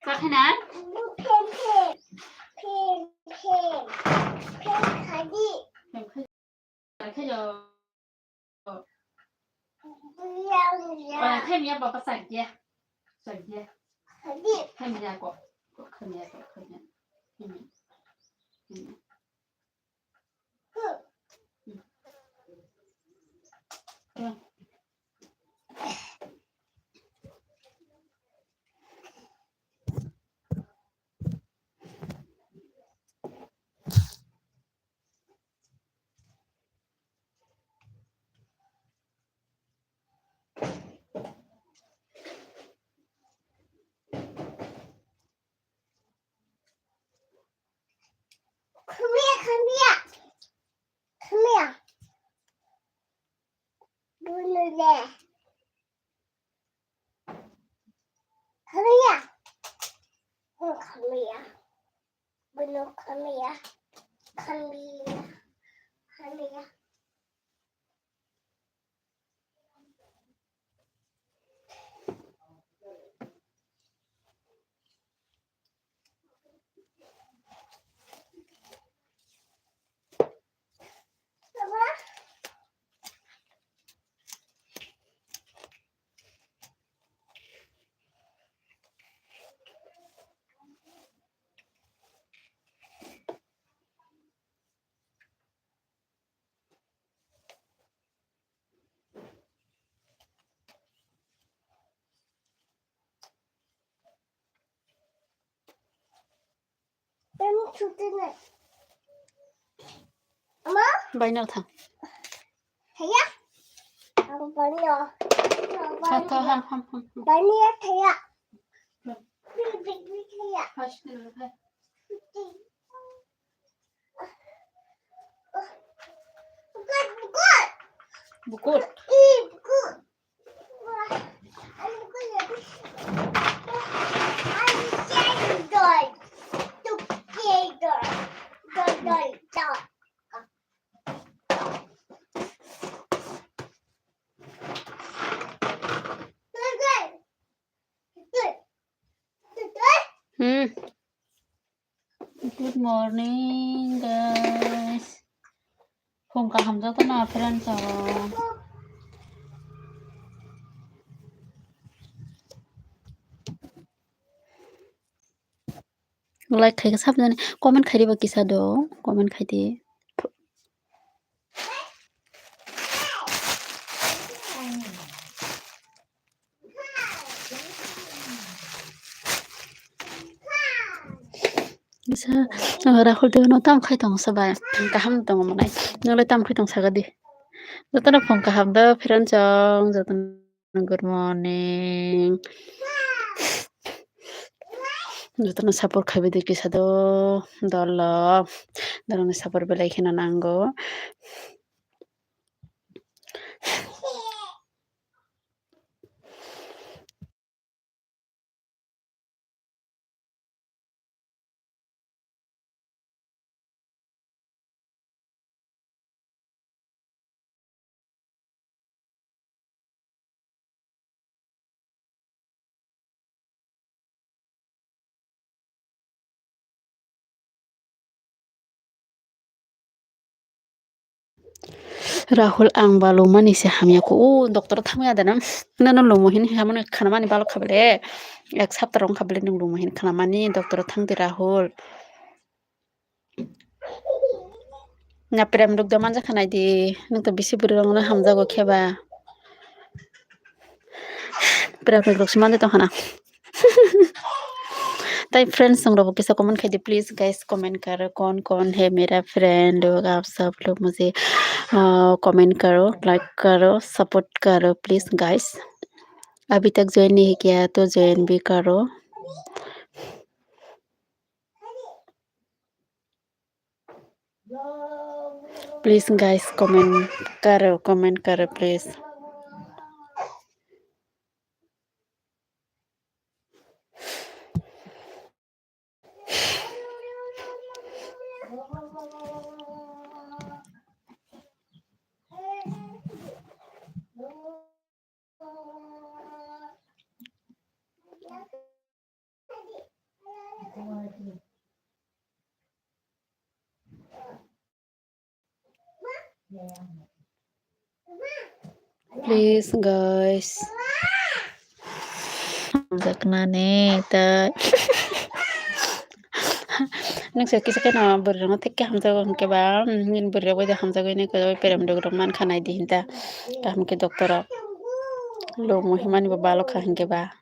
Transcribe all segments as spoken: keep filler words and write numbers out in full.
Kakhena? Phem, phem. Phem, phem. Phem khadi. Phem khai. Khai yo. Buya, buya. Ba, khai ya, baba, sakya. Sakya. Khadi. Khai ya, ko. Ko, khai ya, ko, khai ya. Hmm. Hmm. Come here, come here. Come here. Bunu le. Come here. Oh, come here. Bunu come here. Come here. Come here. Baino thang. Thaya. Baino. Tha, tha, ham, ham, ham, ham. Baino thaya. Big, big, big thaya. First, uh, Bukur. Hmm. Good morning, guys. Phung kaham jotono friends rok. Like khai khe sabjani, comment khai diba kisa do, comment khai di. Kisa, oh, Rahul Dewan no tam khai tong sabai. Kaham tong manai. Nolai tam khai tong sagadi. Jotono phung kaham do, friends rok, jotono good morning. Jotono support khai bidi kisa do, dolo. Doloni support belai kheno nango. Rahul, ang ba lomani se hamya ko. O doctor o thangya dana. Nano lomo hin hamani khanamani balok khabale. Ek sapta rong khabale nung lomo hin khanamani doctor o thangdi Rahul. Na prem rok da manja khanai di. Nung to bisi bwrwi rong no hamjago kheba. Prem rok si manja tong khana. Tai friends, song rok kisa comment khai di, please, guys, comment karo, कौन कौन है मेरा friend लोग, आप सब लोग मुझे, अ, comment करो, like करो, support करो, please, guys। अभी तक join नहीं किया तो join भी करो। Please, guys, comment करो, comment करो, please। Please, guys. Hamjaknani ta. Nung se kisa keno bwrwi rokno thik khe hamjago hinkhe ba, mm, bwrwi rok bai hamjagwi hinwi kwrwi perem dok rok mankha naidi hinta. Kaham khe doctor rok. Lomo himani bo balokha hinkhe ba.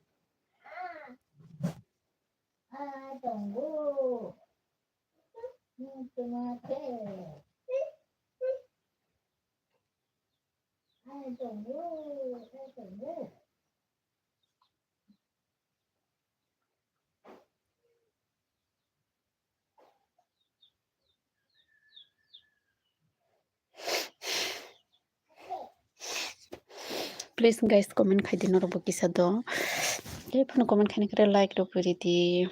Please guys, comment khai di norok bo kisa do. Tei phano comment khaina khe like rok ridi.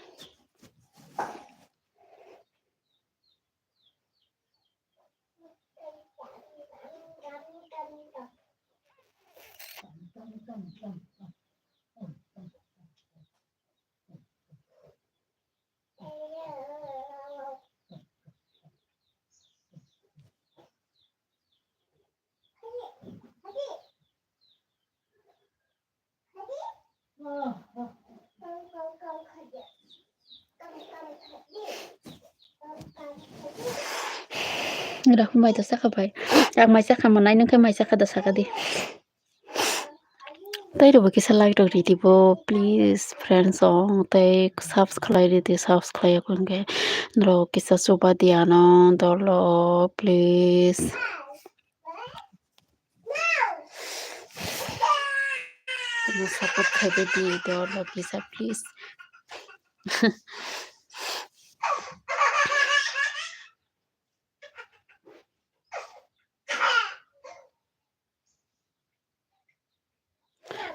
Rahul mai to saka bai. Ang mai saka manai nung khe mai saka da saka di. Tei rwbo kisa like rok ridi bo, please, friends, ong tei subscribe ridi, subscribe khe norok kisa chuba di ano dolo, please. Tamo support khai di, dolo kisa, please.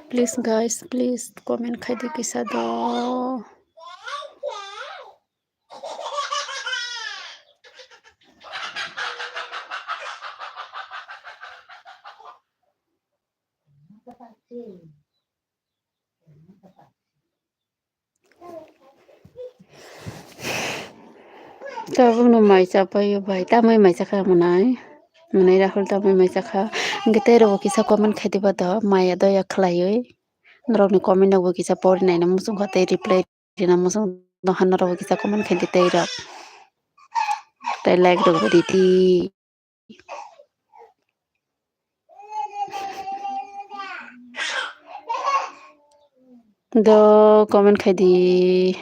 Please guys, please comment khai di kisa do. Tabukno mai chapaio bai, tamai mai chakha mwnai. Mwnai Rahul tamai mai chakha. Hwnkhe tei rokbo kisa comment khai diba do, maya doya khlaiwi. Norokni comment rokbo kisa pori naina muchungkha tei reply rina muchung tongkha, norokbo kisa comment khai di tei rok. Tei like rokbo ridi. Do comment khai di.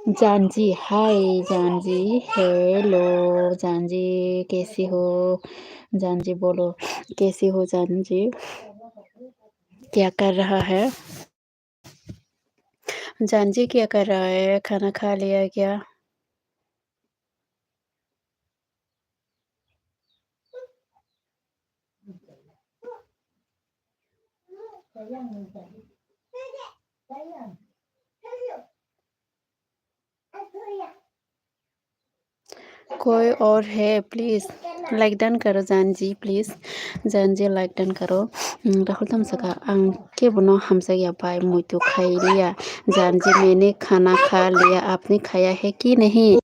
Janji, hi Janji, hello Janji, kaisi ho? Janji bolo, kaisi ho Janji? Kya kar raha hai? Janji kya kar raha hai? Khana kha liya kya? कोई और है, please like done करो जान जी, please जान जी, like done करो। Rahul tam saka, ang kebono hamjakya bai, muitu khai liya, जान जी, मैंने खाना खा लिया, आपने खाया है कि नहीं?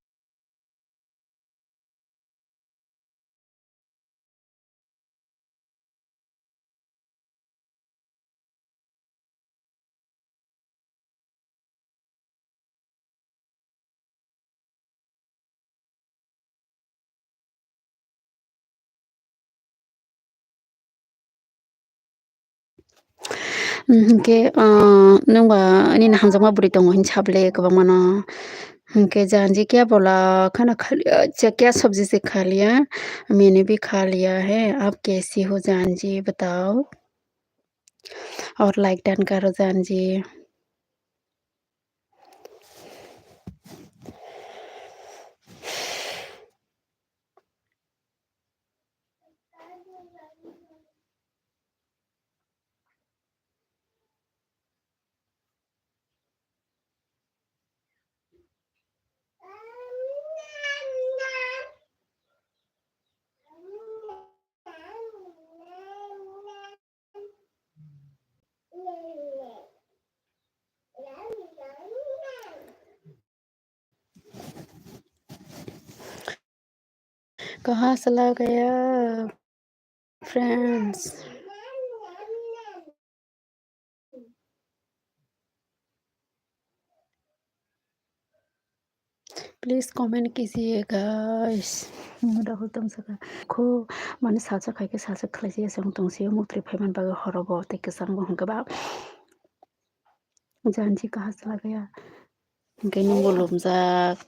Hwnkhe, ah, nwng ba nini hamjakma bwrwi tongo hwn sa bwle kwbangmano. Hwnkhe Janji kya bola khana kha liya, kya sabji se kha liya, maine bhi kha liya hai, ab kaisi ho Janji batao? Aur like done karo Janji. कहाँ चला गया? friends. Please comment kijiye guys. Mura hutam saka. Kho mane salsa khaike salsa khlaijaya se wng tong se muktrwi phaiman bagwi horogo tei kwchangbo hwnkhe ba. Janji kaha chalagaya. Hwnkhe nwngbo lumjak.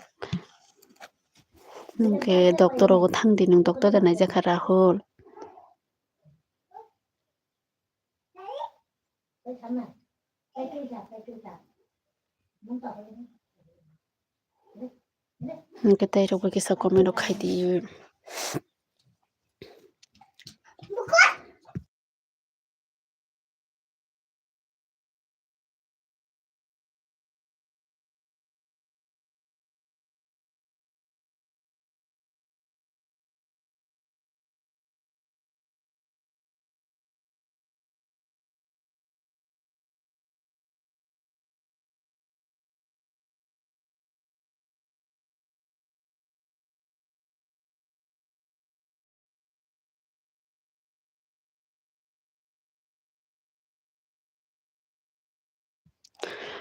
Hwnkhe doctor rogo thangdi nwng doctor da naijakha Rahul. Hwnkhe tei rok bai kisa comment rok khaidi.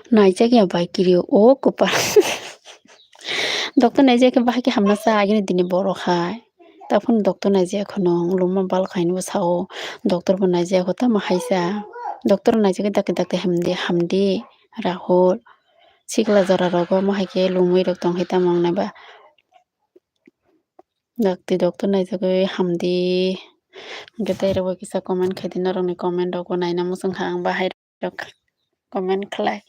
Naijak ya bai kirio o kwpal. Doctor naijak khe bahai khe hamna cha agini dini borok hai. Taphun doctor naijak kho nwng luma bal khainwi bo sao. Doctor bo naijak kho tamo hai cha. Doctor naijak khe dakti dakti hamdi hamdi Rahul. Sikla jora rogo omo hai khe lumwi rok tong khe tamo wngnai ba. Dakti doctor naijagwi hamdi. Hwnkhe tei rokbo kisa comment khaidi, norokni comment rokbo naina muchungkha ang bahai rok comment khlai.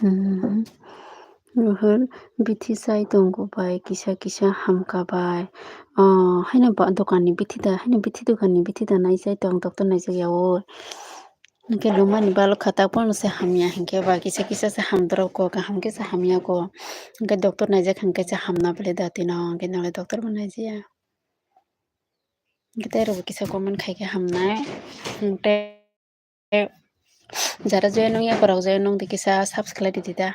Hmm. Rohor bithi chai tongo bai kisa kisa hamka bai. Oh, haino ba dokanni bithi da, haino bithi dokanni bithi da nai chai tong doctor naijak ya o. Hwnkhe lumani balok kha, tabukno se hamya, hinkhe ba kisa kisa se hamdorok ko, kaham khe se hamya ko. Hinkhe doctor naijak hinkhe se hamna bwle da tino, hinkhe nole doctor bo naijaya. Hinkhe tei rokbo kisa comment khai khe hamnai. Hinkhe jara join wngya, borok join wngdi kisa subscribe di da.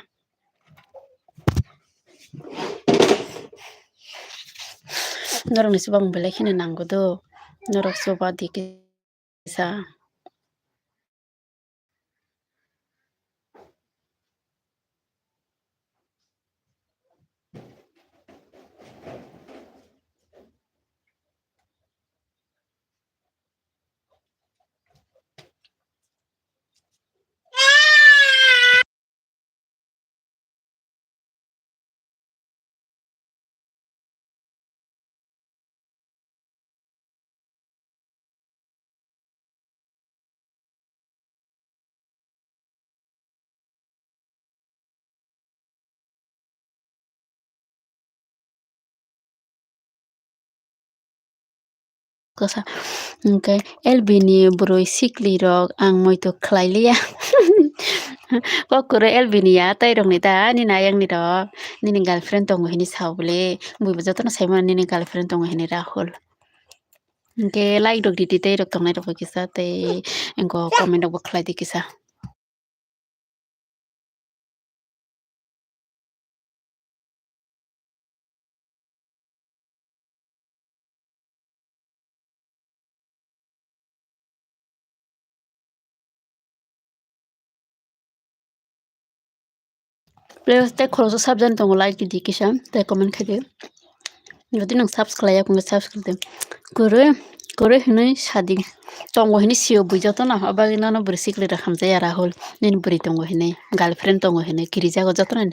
Norokni chuba mung belai kheno nango do. Norok chuba di kisa. Kasa, hwnkhe L B ni bwrwi sikli rok ang moito khlai liya. Kok kwrwi L B ni ya, tei rok ni ta, nini ayang ni rok, nini girlfriend tongo hini sao bwle, buibo jotono sai mano nini girlfriend tongo hini Rahul. Hwnkhe like rok ridi tei rok tongnai rok bai kisa tei engko comment rok bo khlai di kisa. Please tei khoroksa subject tongo like di kisa tei comment khai di. Jodi nwng subscribe ya kung subscribe di. Kwrwi kwrwi hinwi sadi tongo hinwi sio bui jotono, abagwi nono bwrwi sikli rok hamjaya Rahul, nini bwrwi tongo hinwi, girlfriend tongo hinwi kirijago jotono.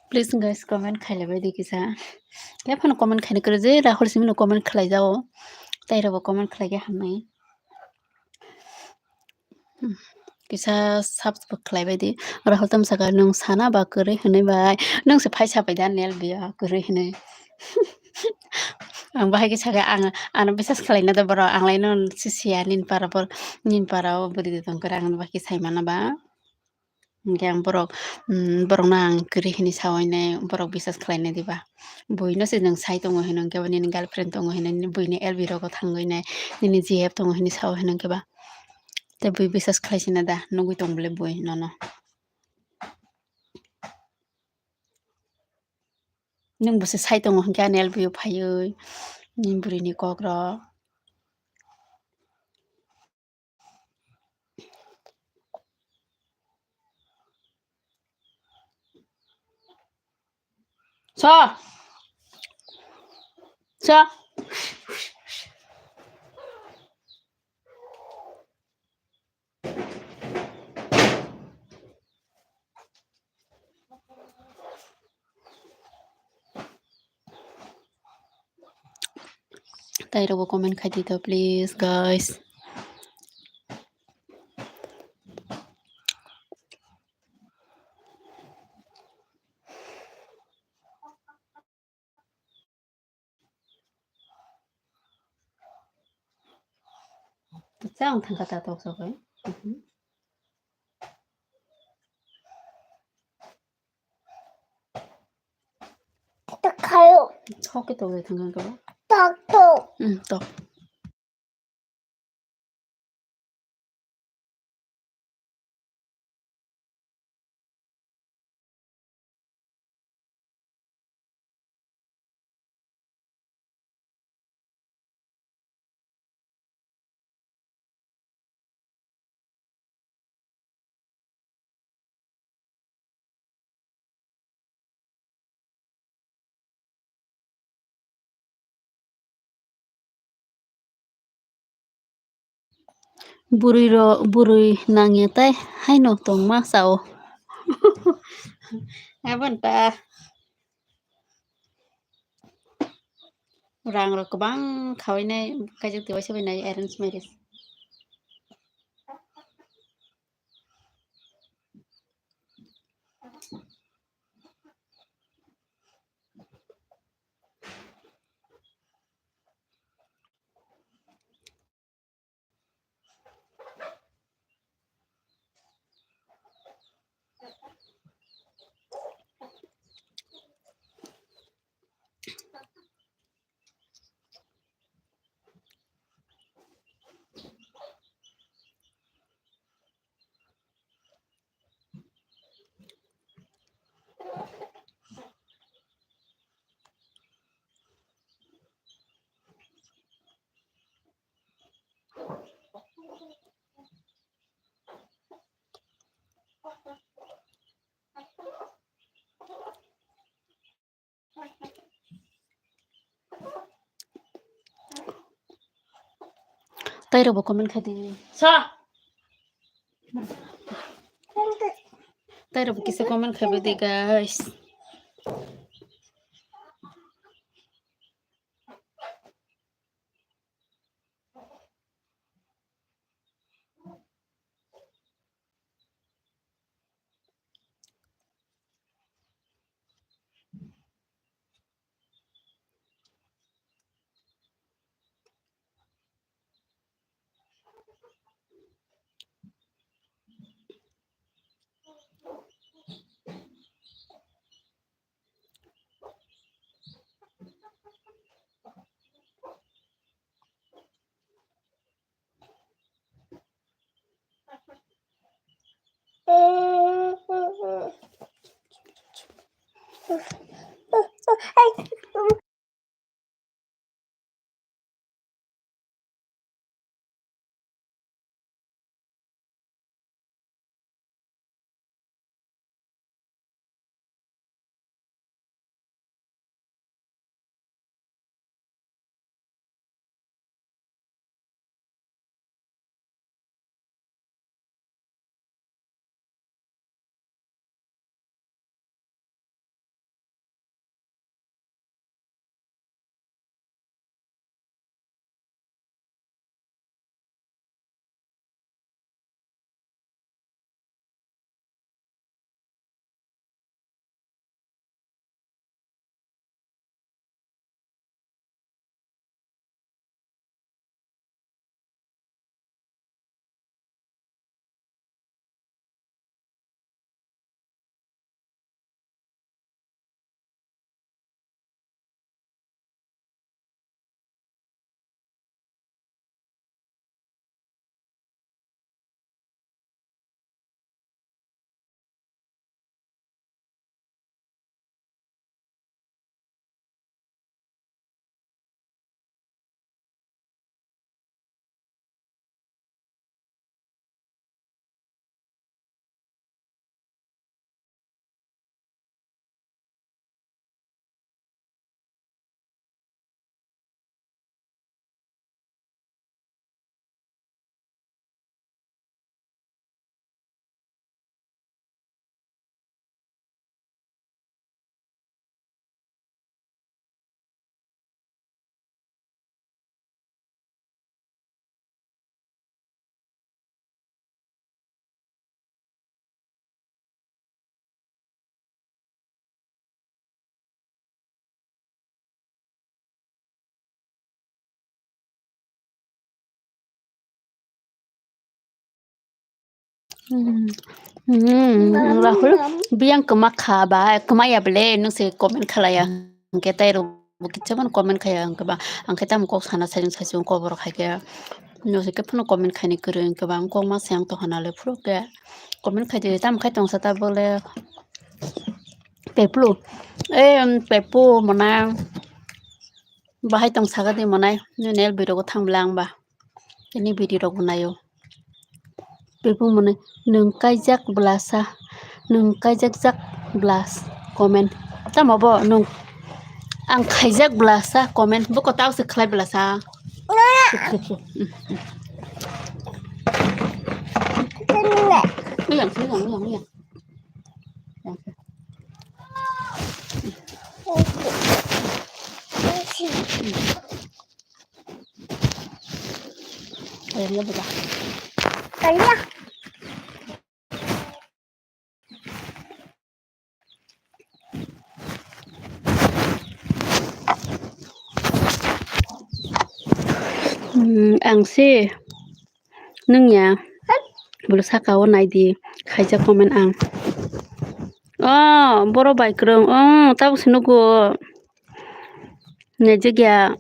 Please guys, comment khailaibai di kisa. Khe phano comment khaina kwrwi je Rahul simi no comment khlai jao. Tai rabo comment khlai khe hamnai. Hmm. Kisa subscribe khlaibai di. Rahul tam saka nung sana ba kwrwi hwnwi bai. Nung se phai sapai da nel biya kwrwi hwnwi. Ang bahai khe saka ang ano bisas khlaina da borok ang lai no sisiya nin para bor nin para o bwrwi de tong kwrwi ang bahai khe sai mana ba. Hingke ang borok, mm, borokno ang kwrwi hwnwi sawi nai, borok bisas khlainai diba? Buino se nwng sai tongo hino hwnkhe ba, nini girlfriend tongo hino, nini buini L B rogo thangwi nai, nini G F tongo hwnwi sawi hino hwnkhe ba? Tei bui bisas khlai sina da, nugwi tong bole bui nono. Nwng bo se sai tongo hwnkhe ani L B o phaiwi, nini burini kokrok. So. So. Tai rabo comment khai di to, please, guys. Chang thangka ta tok sokai. Mhm. Tok khayo. Tok ke tok dai thangka ka. Tok tok. Hmm, tok. Bwrwi rok, bwrwi nangya tai haino tongma sao. Aboni ta rang rok kwbang khawinai, kaijak twi waisa bai nai arrange marriage. Tai rok bo comment khai di. Sa. Tai rok bo kisa comment khai bai di, guys. Hmm. Hmm, Rahul, biyang kwma kha ba, kwma ya bele, nung se comment khalaya. Hwnkhe tai rok bo kitsa phano comment khaya, hwnkhe ba, ang khe tamo kok sana sai, sai, sai, kok borok hai khe. Nung se khe phano comment khaini kwrwi, hwnkhe ba, ang kok ma se ang tongkha nale phuru khe. Comment khai di, tamo khai tongsa ta bole. Peplu. Eh, um, Pepu, mona. Bahai tong saga di, mona. Nini el video ko thang blang ba. Ini video rok bo naio. Pepu mone, nwng kaijak blasa, nwng kaijak jak blas comment. Tamo bo nwng ang khaijak blasa comment, bo ko tao se khlai blasa. Uyang, uyang, uyang, uyang. Ayam ya, buka. Kaliya. Hmm, ang se nung ya. Bolo saka o nai di. Khaijak comment ang. Oh, boro bai kwrwng. Oh, tabuk se nugo. Naijak ya.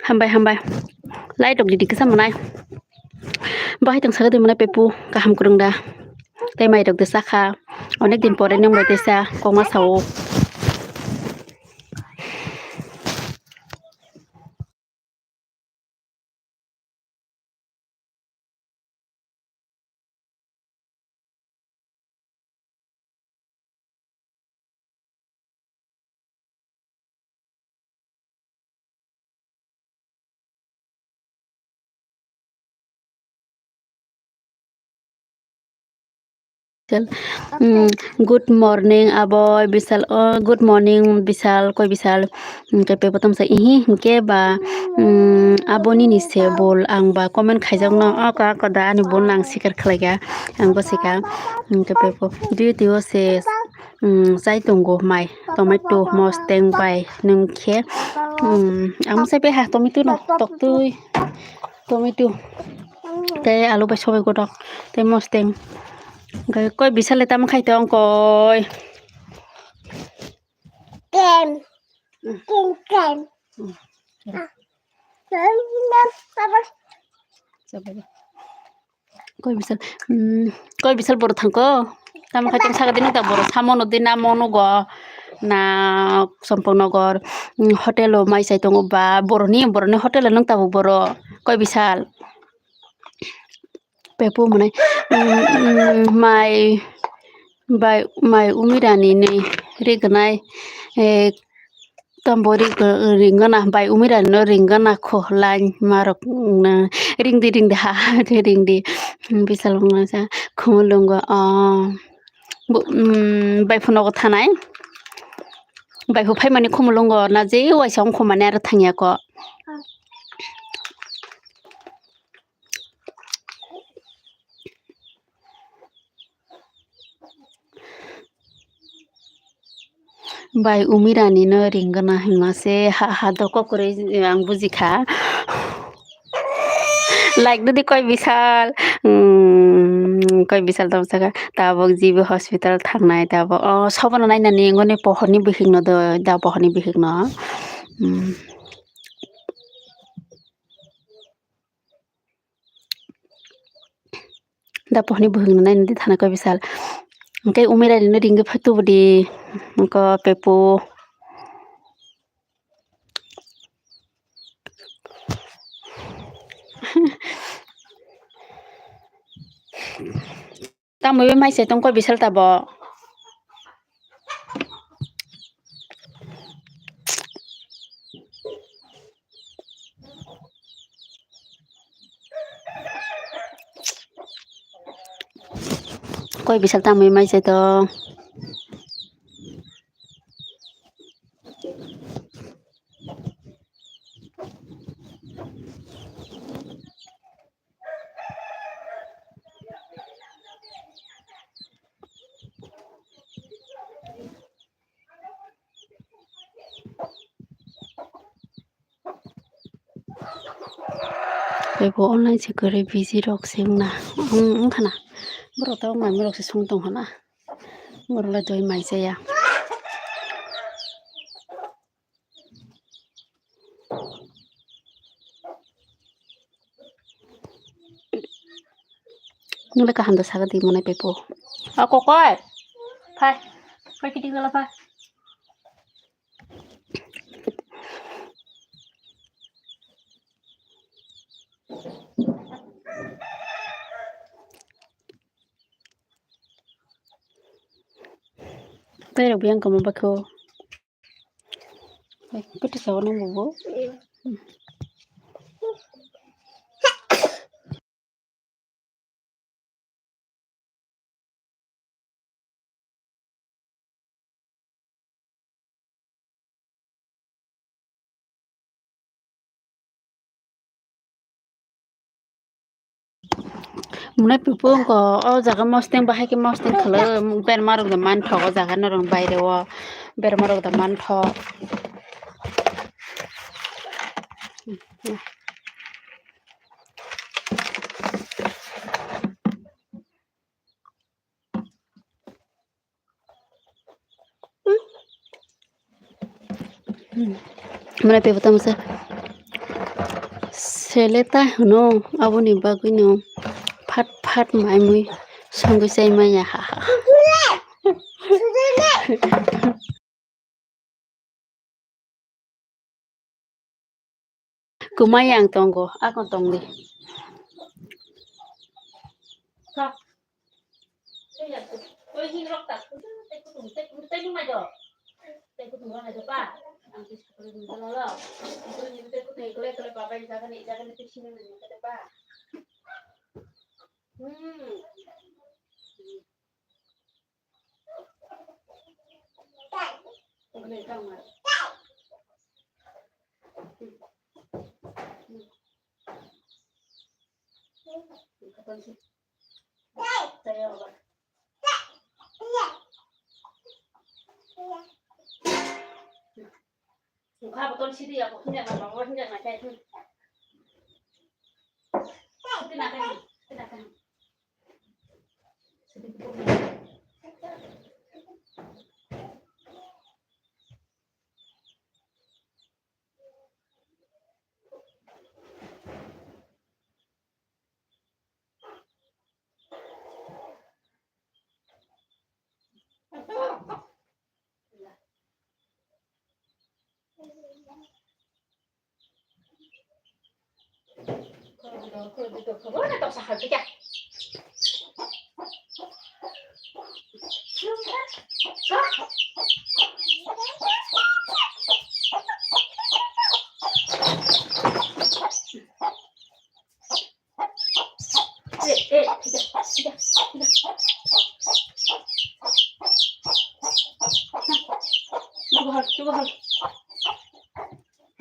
Hambai, hambai. Light rok didi kisa manai. Bahai tong saga di manai pepu kaham kwrwng da. Tei mai rok de sakha. Onek din pore nung bai tesa koma sao. Bisal, mm, good morning, aboi, Bisal, oh, good morning, Bisal, koi Bisal, mm, khe pepo tongsa, ihi, hingke ba, mm, abo nini se bol, ang ba comment khaijak no, oh, ka, ka da, ani bol nang sikar khlai ka, ang bo sika, hingke pepo, dui tio se, mm, chai tongo mai, tomato, mosteng bai, nung khe, mm, ang sai pe ha, tomato no, tok tui. Tomato. Tei alu bai sobai godok. Tei mosteng. Hwnkhe koi Bisal le tamo khai tong koi. Kem. Kem, kem. Koi Bisal. Hmm, koi Bisal boro thangko. Tamo khai tong saga dino ta boro samo no dina mo nugo. Na Sompong Nogor, mm, hotel o mai chai tongo ba boroni, boroni hotel o nung tabuk boro koi Bisal. Pepo mwnai, mm, mm, mai bai, mai umirani ni rignai, eh, tambo rig-, ringgana bai umirani no ringgana kho line marok, mm, ringdi, ringdi ha, ringdi. Bisal mwnai sa khumulungo, oh. Bo, mm, bai phone nogo thanai. Bai phu phaimani khumulungo na je waisa ongkho mani aro thangya ko. Bai umirani no ringgana hima se ha, ha do kokroi ang bujikha. Like didi koi Bisal, mm, koi Bisal tamo saka tabok G B hospital thangnai tabok. Oh, sobono nainani ngoni pohorni bihikno do, da pohorni bihikno. Mm. Da pohorni bihikno nainani thana koi Bisal. Hingke umirani no ringwi phai tubudi. Hingke pepo. Tamo bai mai se tong koi Bisal tabo. Koi Bisal tamo bai mai se tong. Tei bo online se kwrwi busy rok se wngna, wng-, wngkha na. Borok tabuk mai rok se song tong kha na. Borok le doi mai chaya. Nwng le kaham da saga di monai pepo. A kokoi. Phai. Phai kiti gala phai. Tei rok yang kamo bakho. Pete sawa nang bubo. Mwnai pupu wngkha o jaga mosting bahai khe mosting khwlai berma rok da manthok o jaga norok baire o berma rok da manthok. Mane pebu tamo se. Sele ta hwno aboni bagwino phat phat mai mui songwi chai maya ha ha. Kwmai ang tongo, ako tongdi.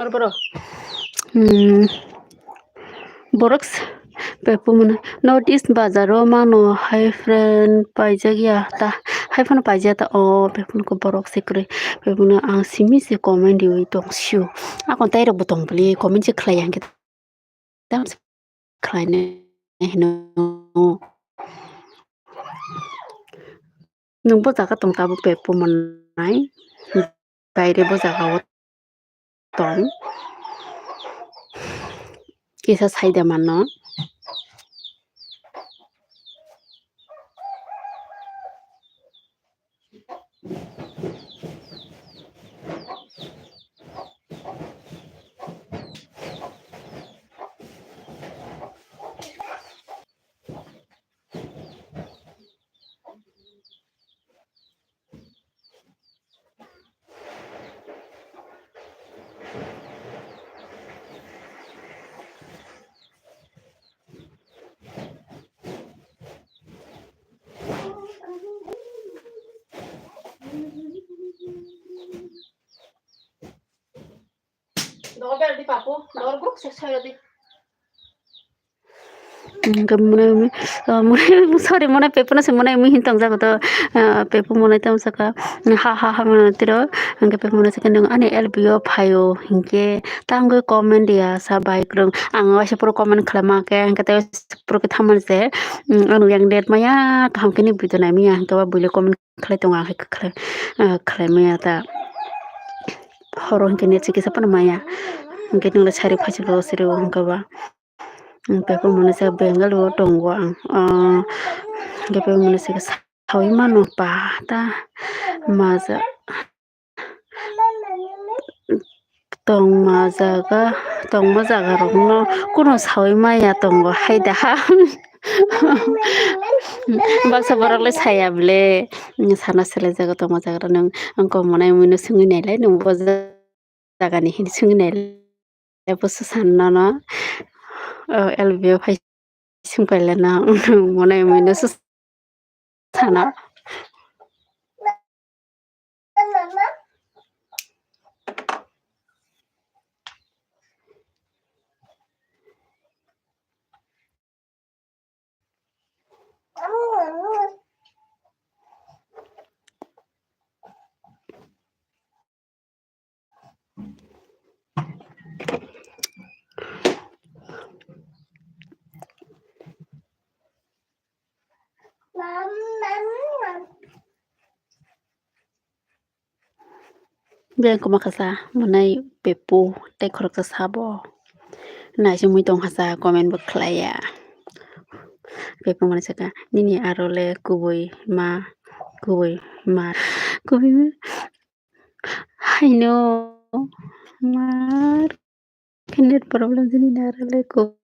Aro boro. Hmm. Borok s-, pepu mano North East bazar o mano hai friend paijak ya ta, hai phano paijak ta o pepu ko borok se kwrwi pepu no ang simi se comment riwi tong sio. Akon tai rok bo tong bwle comment se khlai ya hwnkhe. Tamo se khlainai hino. Nwng bo jaga tong tabuk pepu mannai. Baire bo jaga o tong. Kisa saida mano. Dogor bera di papu, dogor guk se soyo di. Hwnkhe monai, ah, monai, sorry, monai pepono se monai mui hin tongjago to, ah, pepo monai tamo saka, ha, ha, ha, mano tiro, hwnkhe pepo monai saka, "Nwng ani L B o phaio hinkhe tamo comment ya sa bai kwrwng." Ang waisa phuru comment khlaima khe, hwnkhe tei phuru khe tamo se, um, ano yang date maya kaham khe ni video nai maya, hwnkhe ba buile comment khlai tongo, ang khe khlai, ah, khlai maya ta. Horo hwnkhe net se kisa phano maya, hwnkhe nwng le sari phaising khe siri o hwnkhe ba. Hwnkhe pepo monai saka Bengaluru o tongo ang. Ah, hwnkhe pepo monai saka sawi mano ba ta maja. Tongma jaga, tongma jaga rokno kuno sawi maya tongo hai da ha. Baksa borok le saya bwle, sana selai jago tongma jaga rok, nwng ang kok monai mui no swngwi nailai, nwng bo jagani hin swngwi nailai, bo se san nono, o L B o phai swngpailana monai mui no se sana. Beng koma kasa monai pepo tei khoroksa sabo. Naisingwi tong hasa comment bo khlaiya. Pepo monai saka nini aro le kubui ma, kubui ma, kubui ma. Haino mar khe net problem jani narale ko.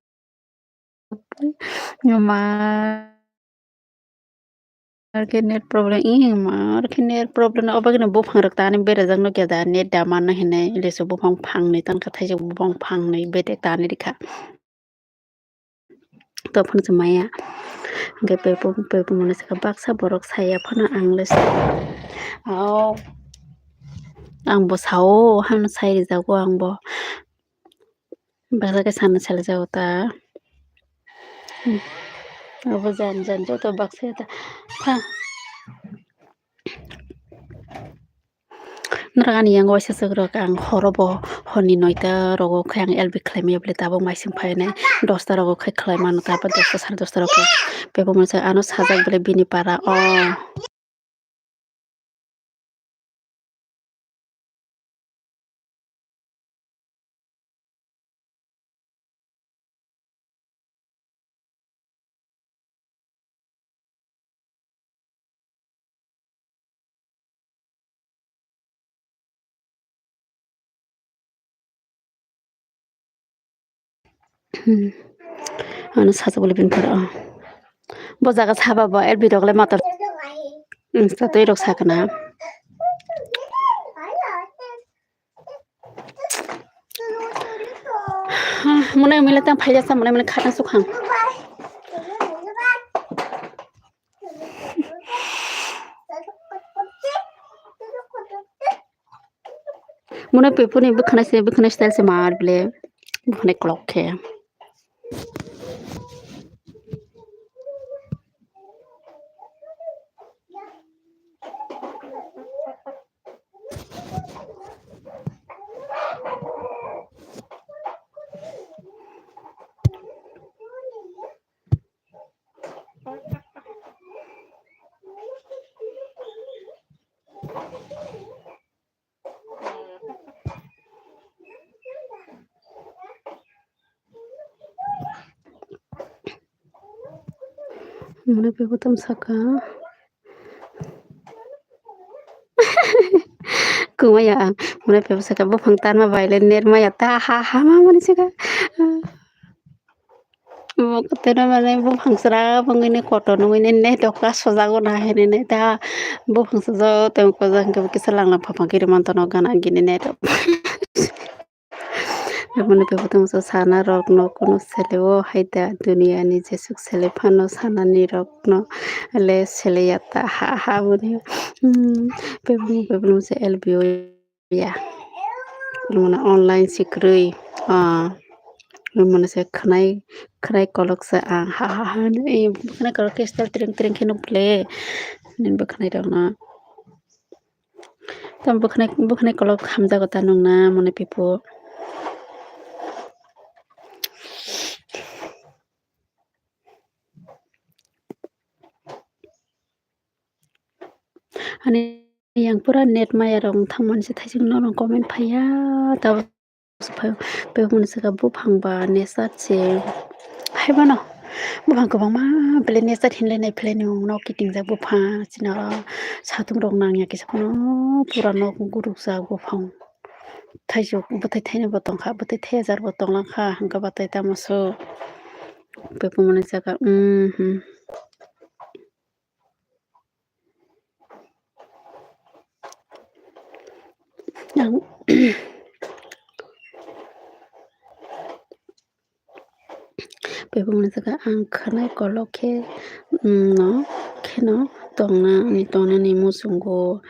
Mar khe net problem, ih, mar khe net problem, obo gini buphang rok tani berajak nukya da, net da manna hinwi, lesu buphang phangnwi tangkha, thaijak buphang phangnwi bedek tani rikha. To phano se maya. Hwnkhe pepo, pepo mwnwi sakha baksa borok saya phano ang le sa-, o, ang bo sao hano sai rijago ang bo. Baksa khe sana salai jago ta. Abo jan jan joto baksa ta. Pha. Norok ani yang waisa swk rok ang horo bo horni noita rogo khe ang L B khlai maya bwle tabuk maising phainai dosta rogo khe khlai mano tabuk dosta sare dosta rogo khe bebak mwnsa ano sajak bwle bini para o. Hmm. Ano sacha bole bini para, oh. Bo jaga saba bo, L B rok le motor. Hmm, satwi rok sakana. Mwnai mwnai tang phaijak sa, mwnai mwnai khatang sukhang. Mwnai pepuni bwkhwnai se, bwkhwnai style se mar bile, bwkhwnai clock khe. Mwnai pepo tamo saka. Kumaya ang. Mwnai pepo saka buphang tanma bai le nermaya ta ha ha ma mani saka. Bo koteno mane buphang sra bangwini kotor nungwini net rok kasojago na hinwi net ta buphang sojak tei kisa langlang phapang kiri mantono gana gini net rok. Aboni pore tongsa sana rokno kunu sele o hai da duniya ni jesuk sele phano sana ni rokno le sele ya ta ha ha boni. Hmm, bebak bebak se L B o ya. Mane online se kwrwi, ah, Mone se khwnai, khwnai kolok se ang ha ha ha hwnwi, khwnai kolok khe style tring tring khe nuk le nini bo khwnai rok no. Tamo bo khwnai, bo khwnai kolok hamjago ta nung na mone pipu. Ani yang pura net maya rok wng thang mani se thaising no comment phaiya, tabo phai, phai hwnwi swkha buphang ba nesat se. Hai mano buphang kwbangma belai nesat hinlai nai phlai nung nok kiting jak buphang chini oro satung rok nang ya kisa phano pura nok guruk jak buphang. Thaisuk bwthai thainwi bo tongkha, bwthai thaihajar bo tonglang kha, hwnkhe batai tamo swk. Bebak mwnwi saka, hmm. Ang, bebak mwnwi saka, ang khwnai kolok khe, hmm, no, kheno tongna, ani tongnani muchungo.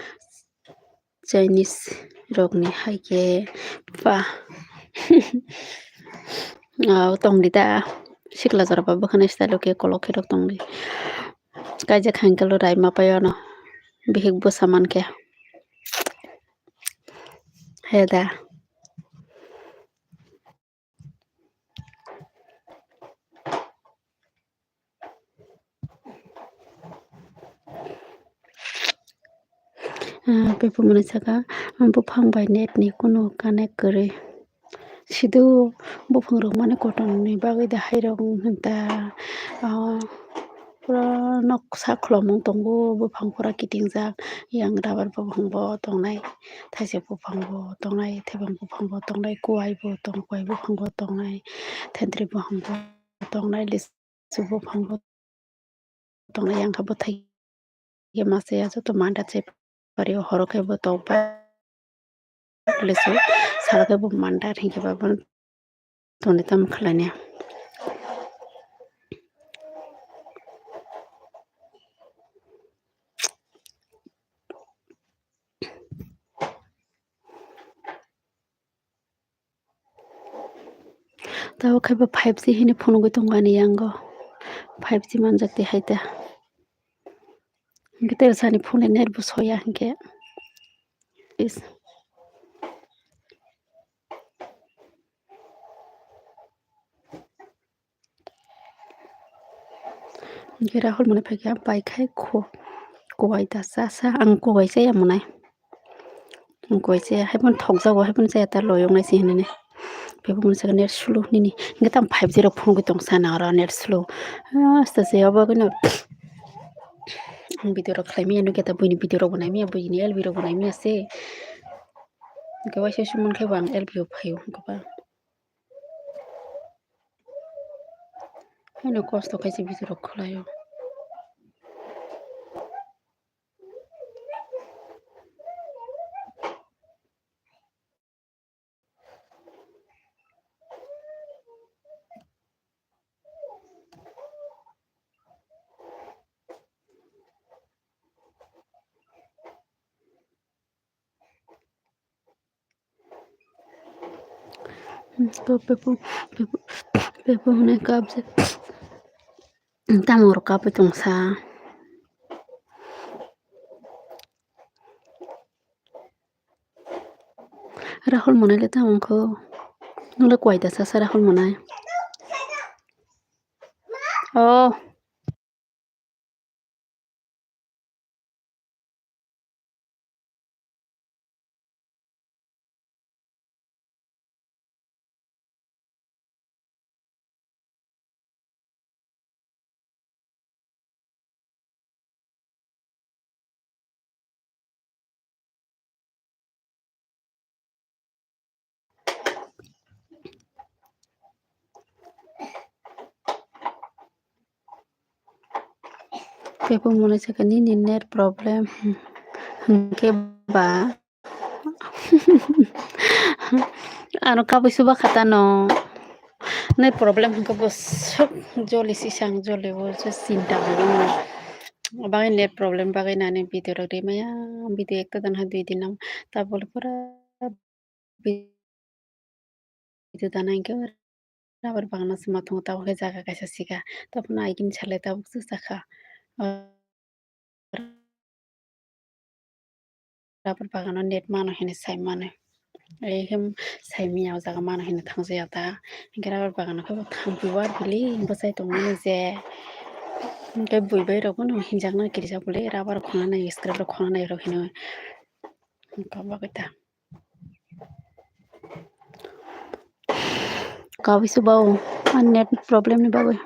Chinese rokni hai khe ba. Ah, tongdi da, sikla jora ba bwkhani style o khe kolok khe rok tongdi. Kaijak hangkhe lo rai ma pai ono, bihik bwsa man khe. He da. Ah, bebak mwnwi saka, buphang bai net ni kunu connect kwrwi. Sido buphang rok mani kotor ni bagwi da hai rok wng kha da, ah, pura nok sak kholomung tongo, buphang pura kiting jak, yang rubber buphang bo tongnai, thaisok buphang bo tongnai, thaiphang buphang bo tongnai, kuai bo tong, kuai buphang bo tongnai, thentwrwi buphang bo tongnai, lis- Lisu buphang bo tongnai, yang khe bwthai khe masa ya joto manda chepari o horo khe bo tokbai. Lisu salo khe bo manda hinkhe ba bono tongdi tamo khlainai. Tabuk khe bo five G hwnwi phunugwi tongo ani yango. Five G manjak twi hai ta. Hinkhe tei sani phone ni net bo soya hinkhe. Is. Hinkhe Rahul mwnwi phaikhe ang paikhai kho-, kuwai da cha cha, ang kuwai chaya mwnai. Ang kuwai chaya, haiphano thokjago, haiphano chaya ta loyok nai se hinwi. Bebak mwnwi sakha net slow nini. Hinkhe tamo five G rok phunugwi tong sana oro net slow. Aste se obo khe no. Ang video rok khlai manya nukya ta, buini video rok bo nai manya, buini L B rok bo nai manya se. Hinkhe waisa sumon khe bo ang L B o phaio hinkhe ba. Haino kosto khe se video rok khlaio. Hmm, to pepo, pepo, pepo hwnwi kap je. Tamo rok kapwi tongsa. Rahul mwnai le tamo wngkho? Nwng le kuwai da cha cha Rahul mwnai? Oh. Pepo mwnwi sakha nini net problem hinkhe ba. Ano kabui suba kha tano. Net problem hinkhe bo sok joli sisang joli o je chinta bo. Bagwi net problem bagwi nani video rok rimaya, video ekta dan hai dui din nam ta bole pura video dana hinkhe rubber bagano se ma tongo, tabuk khe jaga kaisa sika. Tabukno agini salai tabuk se sakha. Rubber bagano net mano hinwi sai mano. Ei khe sai manya o jaga mano hinwi thang jaya ta. Hinkhe rubber bagano khe bo thang pibar bili bwchai tongmani je. Hinkhe bui bai rok bono hinjaknai kirijak bole rubber khonanai scrap rok khonanai rok hinwi. Hinkhe bagwi ta. Kawi se bao, a net problem ni bagwi.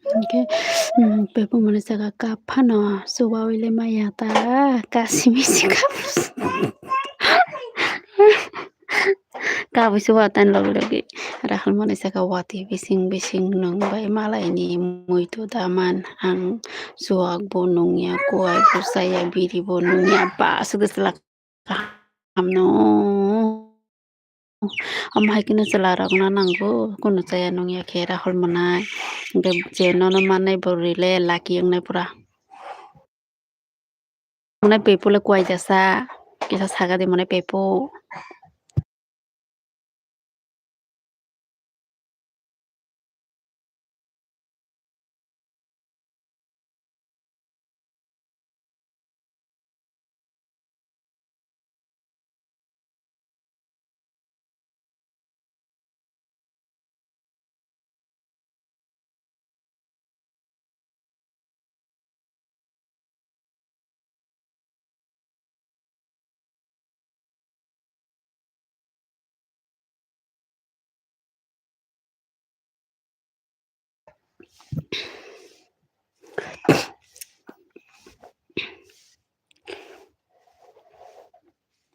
Hinkhe, um, bebak mwnwi saka kap phano chubaui le maya ta, ka simi si kap. Kabui chuba tani logi logi Rahul mwnwi saka, watwi bising bising nwng bai malaini muitu daman, ang chuak bo nungya, kuai bo chaya, biri bo nungya, ba swkhe chwla kaham no. Omo hai kheno chwla rok no nango, kunu chaya nungya khe Rahul mwnai. Hinkhe je nono mannai bo rwile lucky wngnai pura. Mwnai pepo le kuai jasa, kisa saga di mwnai pepo.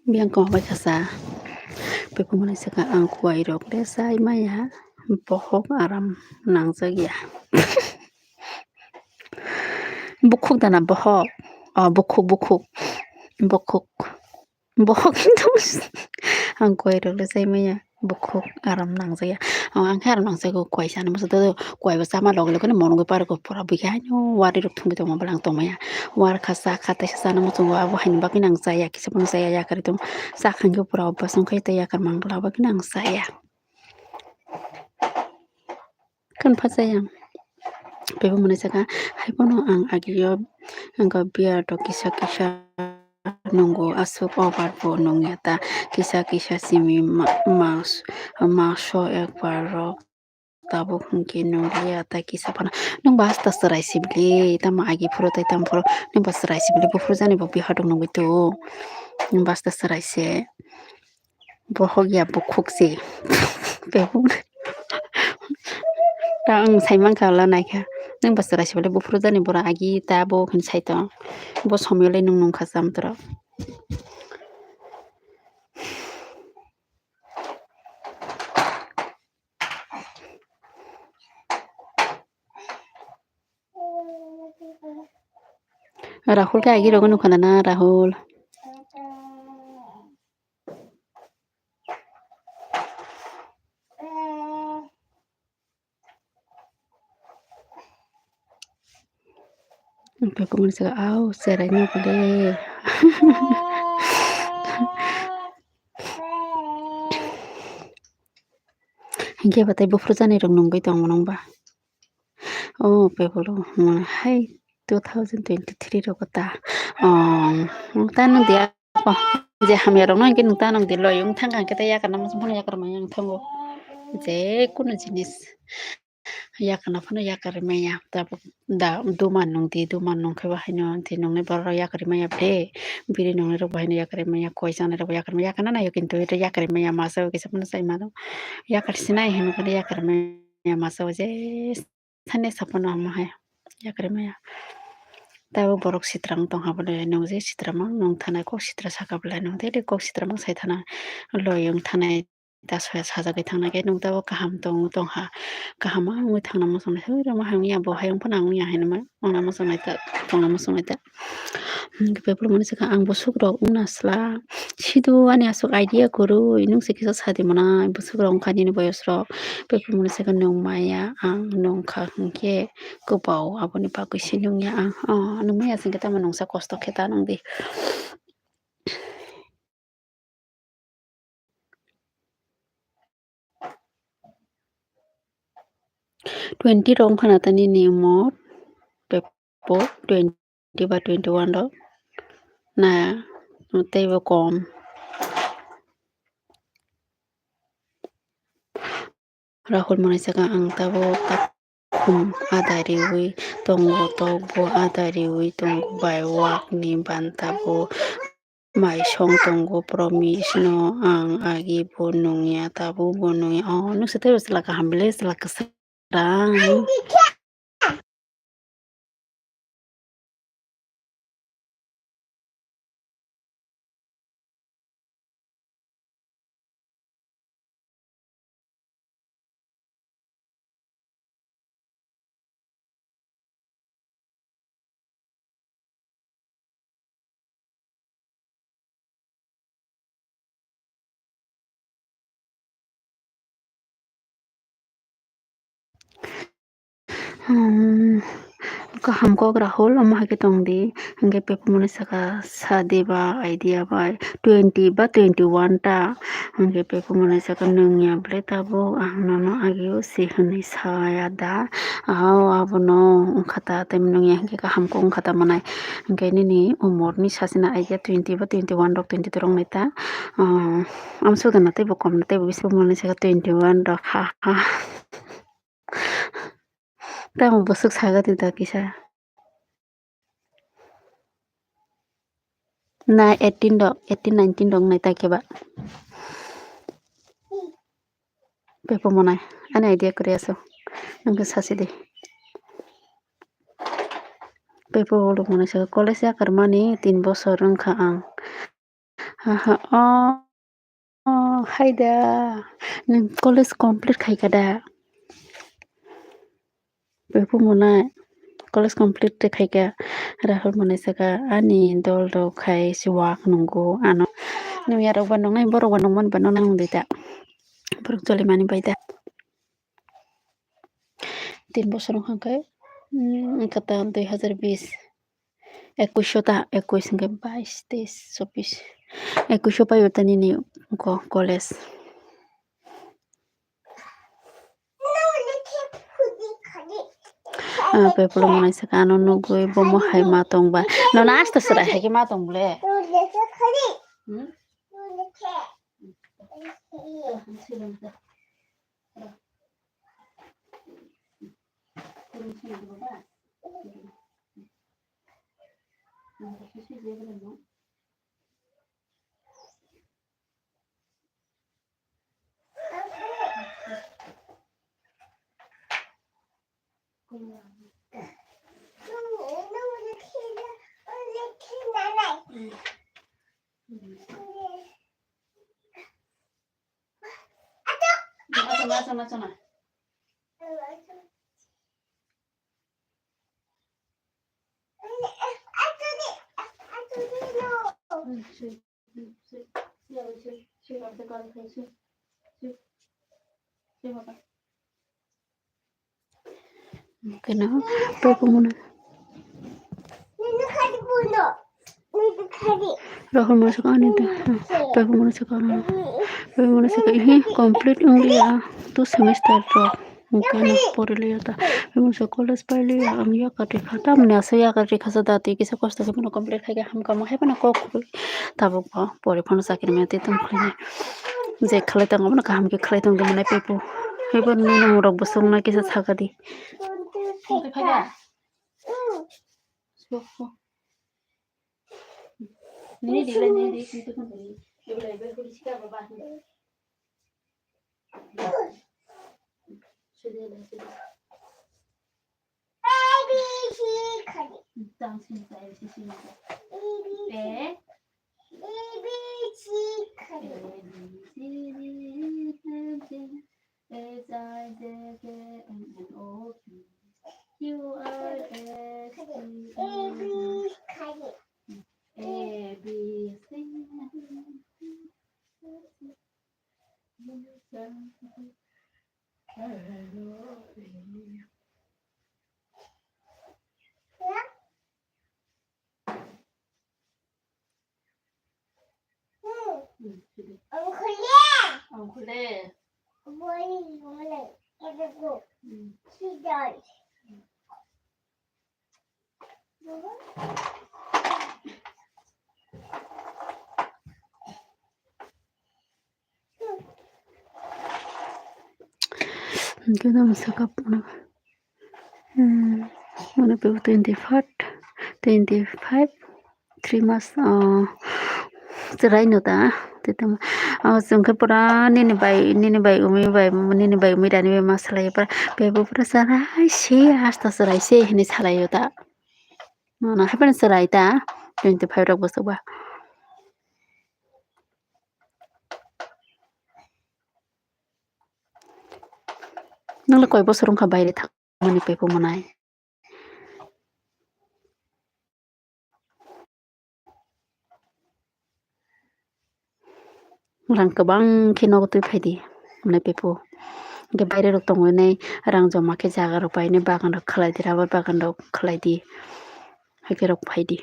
Biyang kok bai kasa. Bebak mwnwi saka, ang kuai rok le chai maya, bohok aram nangjak ya. Bukhuk dana bohok? Oh, bukhuk, bukhuk. Bukhuk. Bohok hinwi ang kuai rok le chai maya, bukhuk aram nangjak ya. Oh, ang khe aram nangjak ya, kuai chana muchung do, kuai bo chama loge loge no monogwi pargo pura bui khe haino wari rok thumwi tongma bwlang tongmaya. War kha cha kha teisa chana muchungo, abo haini bagwi no ang chaya, kisa phano chaya, yakar tong cha kha hinkhe pura obas wngkha tei yakar mang bwla bagwi no ang chaya. Kheno phacha yang. Bebak mwnwi saka, hai phano ang agio, ang kha beer rok kisa kisa nungo, aswk over bo nungya ta, kisa kisa simi ma-, mas-, maso ekbar rok tabuk hinkhe nungya ta kisa phano. Nwng ba asta chwrai sibili, tamo agi phuru tei tamo phuru, nwng ba chwrai sibili, buphuru jani bo bihodo nungwi tongo, nwng ba asta chwrai se. Bohok ya bukhuk se. Bebak. Ta ang sai mankha, la naikha. Nwng ba chwrai sibole buphuru jani bora agi ta bo khin sai tong. Bo somoi le nwng nungkha cham toro. Rahul khe agi rogo nukha na, Rahul. Bebak mwnwi saka, au, cherai no bole. Hinkhe batai buphuru jani rok nungwi tongmo nungba. Oh, bebak, hmm, hai two thousand twenty-three rogo ta. Oh, nwng ta nwng di ako. Je hamya rokno hinkhe nwng ta nwng di loi wng thangkha hinkhe tei yakar nang phano yakar maya wng thango. Je kunu jinis. Yakarna phano yakarwi manya. Tabuk da duma nung di, duma nung khe bo haino tei nungni borok rok yakarwi manya ble. Biri nungni rok bo haino yakarwi manya, koi chanai rok bo yakarwi manya, yakarna naio kintu ito yakarwi manya masa o kisa phano chai mano. Yakar sinai hinwi phano yakarwi manya masa o je thani saphano omo hai yakarwi manya. Tabuk borok sitra wng tong ha bwle nung je sitra mang nung thanai kok sitra saka bwle nung daily kok sitra mang sai thana loi wng thanai. Da soya sajagwi thangna khe nung tabuk kaham tong, tongha, kaham wngwi thangna muchungnai, "Hai rw ma hai wngya, bo hai wng phano ang wngya," hinwi ma wngna muchungnai ta, tongna muchungnai ta. Hwnkhe bebak mani sakha, "Ang bwswk rok wngna sla, sido ani aswk idea kwrwi, nwng se kisa sadi mwnai, bwswk rok wngkha nini boyos rok." Bebak mani sakha, "Nwng maya ang nungkha hwnkhe kwbao, aboni bagwi se nungya ang." O, nwng maya se hwnkhe tamo nungsa kosto khe ta nung di. Twenty rok wngkha na ta nini umor, bebak twenty ba twenty one rok na teibo kom. Rahul mwnai sakha, "Ang tabuk takhum ada riwi tongo, tokbo ada riwi tongo, bai wakni banta bo maisong tongo, promise no ang agi bo nungya, tabuk bo nungya." O, nwng se teibo chwla kaham bwle, chwla kwsarang. Hmm, kaham kok Rahul, omo hai khe tong di. Hwnkhe bebak mwnai sakha, "Sadi ba idea bai twenty ba twenty one ta." Hwnkhe bebak mwnai sakha, "Nwng ya bwle tabuk, ang nono agio se hwnwi saya da? Ao abono wngkha ta, tei nwng ya hwnkhe kaham kok wngkha ta mwnai?" Hwnkhe nini umor ni sasina idea twenty ba twenty one rok, twenty two rok nai ta. Ah, amsuk da na teibo kom na teibo bisingo mwnai sakha twenty one rok, ha ha. Tamo bwswk saga di da kisa. Na eighteen rok, eighteen, nineteen rok nai ta khe ba. Pepo monai, ani idea kwrwi aswk. Nwng khe sasi di. Pepo bolong monai sakha, college yakarmani tin bosor wngkha ang. Aha, o, o, hai da. Nwng college complete khai kha da? Pepo monai college complete de khai kha. Rahul monai sakha, ani dol rok khai si wak nungo ano. Nung yarok ba nungnai, borok ba nungmani ba nung nang di da. Borok choli mani bai da. Tin bosor wngkha khe, mm, wngkha ta dui hazar bish. Ekush ta, ekush hwnkhe bais, teis, chobbish. Ekush paio ta nini ko college. Ah, pepo monai sakha ano nugwi bomo hai ma tong ba. Nono aste swrai hai khe ma tong bole. Hmm? Kena, pepo monai. Rahul monai sakha ani da. Pepo monai sakha ano. Pepo monai sakha, ihi, complete wng liya. Two semester rok. Hwnkhe ano pori liya ta. Pepo monai sakha college pai liya. Ang yakar rikha. Tamni aswk yakar rikha sa da twi kisa kosto khe phano complete khai khe hamkha mo hai phano kok kubui. Tabuk bo pori phano chakri maya twi tong khlai nai. Je khlai tongo bono kaham khe khlai tong di monai pepo. Haibo nini murok bwswk no kisa sakadi. Nini di, nini di, nini di. H I J K L M N O P Q R S T U V. A, B, C. Hwnkhe no masa kap phano, hmm, mane twenty five, twenty five, three mas, ah, chwraino ta, tei tamo, ah, chwngkhe pura nini bai, nini bai umi bai, nini bai umi rani bai ma salaio pura, bebo pura chwrai se, hasta chwrai se hinwi salaio ta. Nono haphano chwrai ta, twenty five rok bwswk ba. Nangla koi bosor wngkha baire thangmani pepo mwnai? Rang kwbang khe nogo twi phaidi, hwnwi pepo. Hwnkhe baire rok tongwi nai rang joma khe jaga rok painai bagan rok khlaidi, rubber bagan rok khlaidi, haikhe rok phaidi.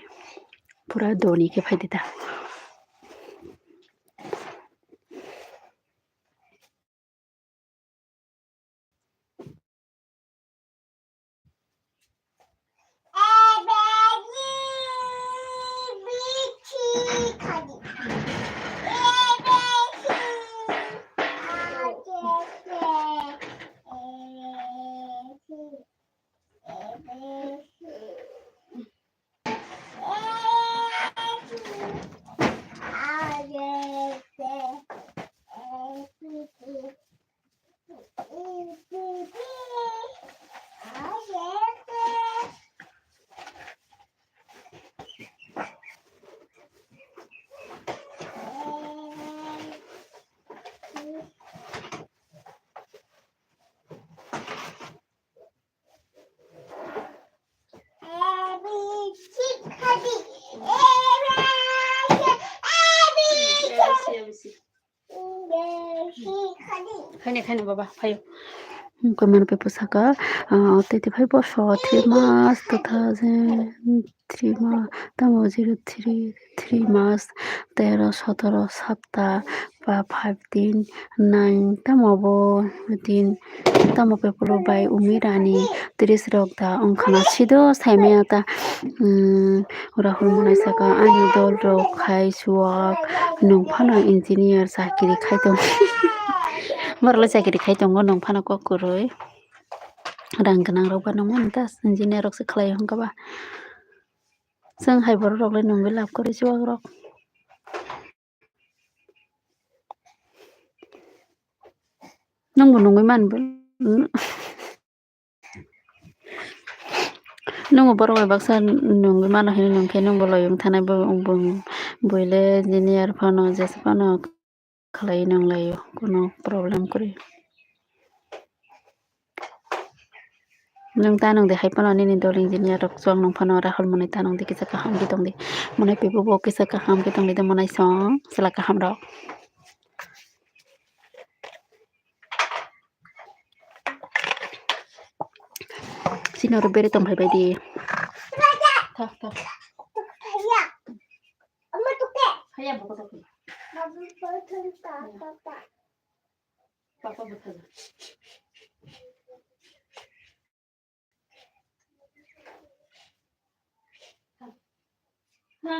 Pura doni khe phaidi ta. Khaina, khaina, baba, phaio. Hwnkhe mani pepo saka, ah, twenty five bosor, three mas, two thousand three mas, tamo zero three, three mas, tero, sotoro, sapta, ba five din, nine, tamo bo din, tamo pepo bai umi rani, tris rok da wngkhana sido saimaya ta, um, Rahul mwnai saka, ani dol rok khai suwak, nwng phano engineer chakiri khai tongo. Borok le chakiri khai tongo, nwng phano kok kwrwi. Rang gwnang rok ba nwng mano ta, engineer rok se khlai o hwnkha ba. Chwng hai borok rok le nwngwi love kwrwi chuwak rok. Nwng bo nwngwi man bo. Nwng bo borok bai baksa nwngwi mano hinwi nwng khe nwng bo loyung thanai bo, bo, buile engineer phano jesa phano khlai nang laio, kuno problem kwrwi. Nwng ta nwng de hai phano nini dol engineer rok chuwak nwng phano Rahul mwnai ta nwng de kisa kaham khe tong di. Mwnai pepo bo kisa kaham khe tong di de mwnai song chwla kaham rok. Chini oro bere tong phai bai di. Tha, tha. Haya, buka topi. Papa buka. Ha.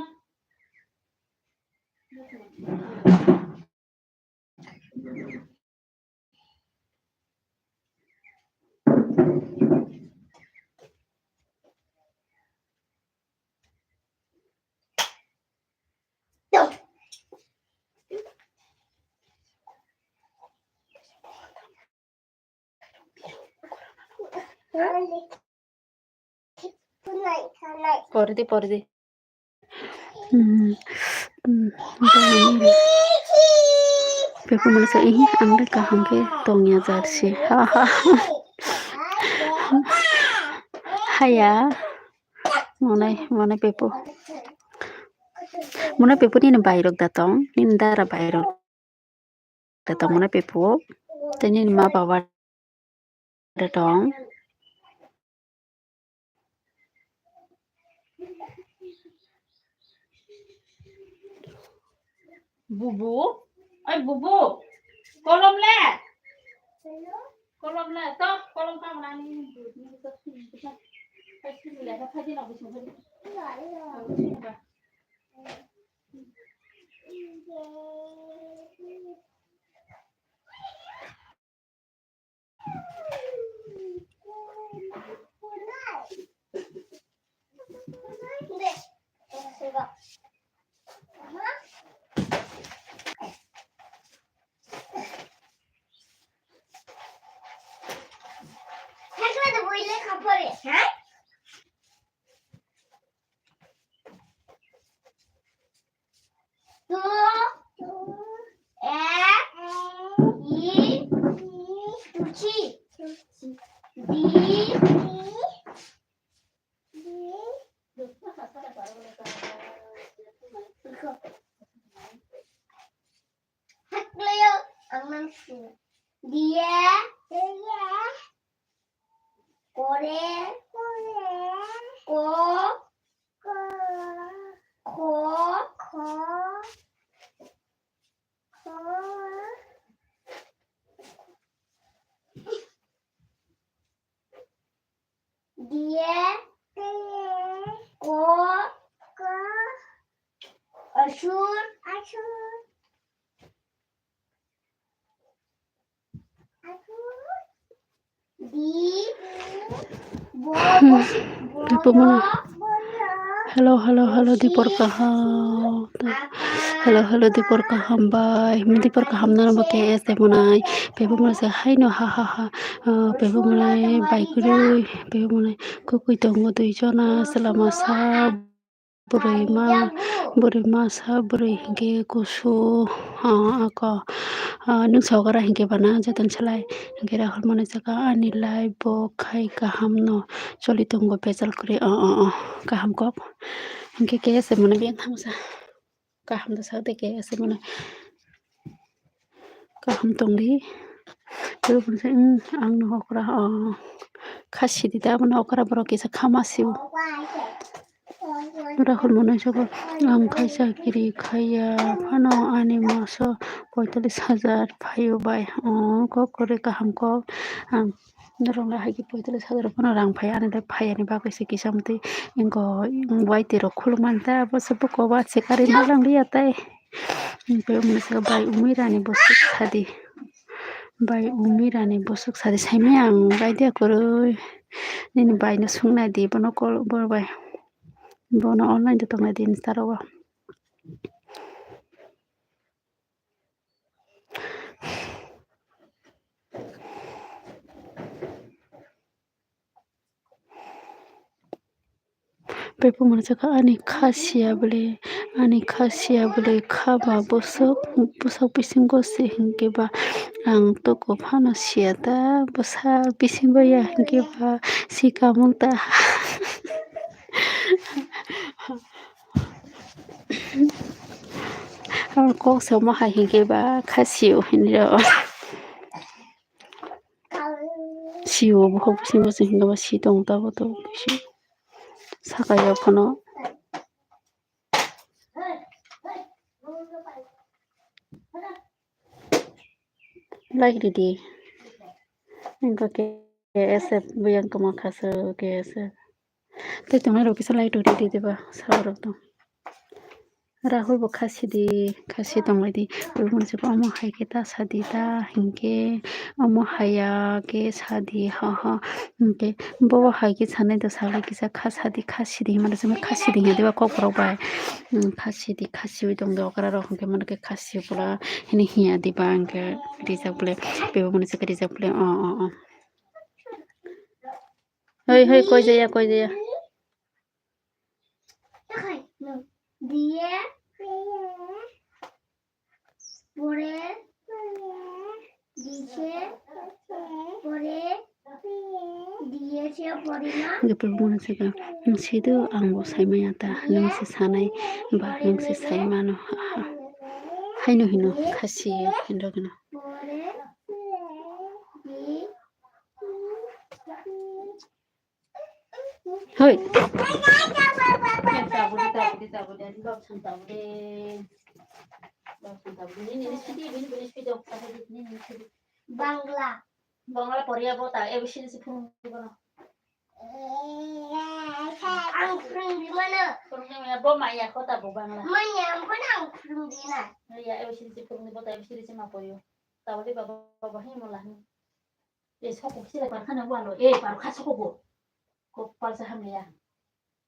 Pori di, pori di. Hmm, hmm, Pepo mane sa, "Ih, ang de kaham khe tongya jarsi." Ha, ha. Haya. Monai, monai Pepo. Monai Pepo nini bairok da tong, nini dara bairok da tong monai Pepo. Tei nini ma baba da tong. Bubu, oi bubu, kolom le. Kolom le, to, kolom ka mana ni. Hakloyo ang nang sini. Dia. Dia. Kore. Kore. Ko. Ko. Ko. Ko. Ko. Dia. Dia. Ko. Ko. Asur. Asur. Asur. Di. Bo. Bo. Pepo mane. Hello, hello, hello, dipor kaham. Hello, hello, dipor kaham bai. Dipor kaham nang bo K S de monai. Pepo mane sa hai no ha ha ha. Ah, Pepo mane bai kwrwi. Pepo mane kwkwi tongo dui jona. Selama sa bwrwi ma, bwrwi masa, bwrwi hinkhe kusu, ah, ako, ah, nwng sogora hinkhe bana jotono salai. Hinkhe Rahul mane saka ani life bo khai kaham no choli tongo bejal kwrwi. Oh, oh, oh, kaham kok. Hinkhe K S mane biyang thamsa. Kaham da sak de K S mane. Kaham tongdi. Tei bo khe, "Hmm, ang no okra, oh, kha sidi da, abo no okra borok kisa kha ma sio." Rahul mane saka, "Ang khaisa kiri khaiya phano ani maso poitolish hajar phaio bai." Oh, kok kwrwi kaham kok. Ang norok le hai khe poitolish hajar phano rang phai, ani le phai ani bagwi se kisa mwtwi. Ingo waiti rok khulumani ta, abo se bokol ba se karwi ma lang liya tai. Hwnkhe omo saka bai umi rani bwswk sadi. Bai umi rani bwswk sadi saimaya ang idea kwrwi. Nini bai no swngnai di bono call bo bai. Bono online de tongnai di Insta rogo. Pepo mane saka ani kha siya bole, ani kha siya bole, kha ba bwswk, bwswk bisingo se hinkhe ba ang toko phano siya ta, bwsa bisingo ya hinkhe ba si kamung ta. Ang kok se omo hai hinkhe ba kha siyo hinwi rw. Sio bukhuk bisingo se hinba si tong tabo to bisi saka ya phano. Like ridi. Engko K S F buyang kama khasu K S F. Tei tongnai rok kisa light ridi diba sawa rok tong. Rahul bo kha sidi, kha si tonglaidi. Omo hai khe ta sadi ta hinkhe omo haiya khe sadi ha ha. Hinkhe bo hai khe sanai da salai kisa kha sadi, kha sidi hinmano simi kha sidi hinya diba kok borok bai. Kha sidi, kha siwi tongdi okra rok hinkhe mano khe kha si bwla hini hinya diba hinkhe rijak bole bebo mani se rijak bole o o o. Hoi, hoi, koi jaya, koi jaya. দিয়ে পরে দিছে পরে দিয়েছে পরিমাণ. Gipir bumung se ka, "Nwng sido ang bo saimaya ta," nwng se sanai ba nwng se saimano. Haino hino khasi hino hino. পরে দি Hoi. Bangla. Bangla poriya bo ta A B C D se phurung di bono. Ang phurung di mano. Phurung di mano bo maya kota bo Bangla. Maya ang phurung di na. Ya A B C D se phurung di bo ta A B C D se ma poyo. Tabole baba baba hin mo lahin. E sokok sila parkhana walo. E parkha sokok. Ko palsa hamya.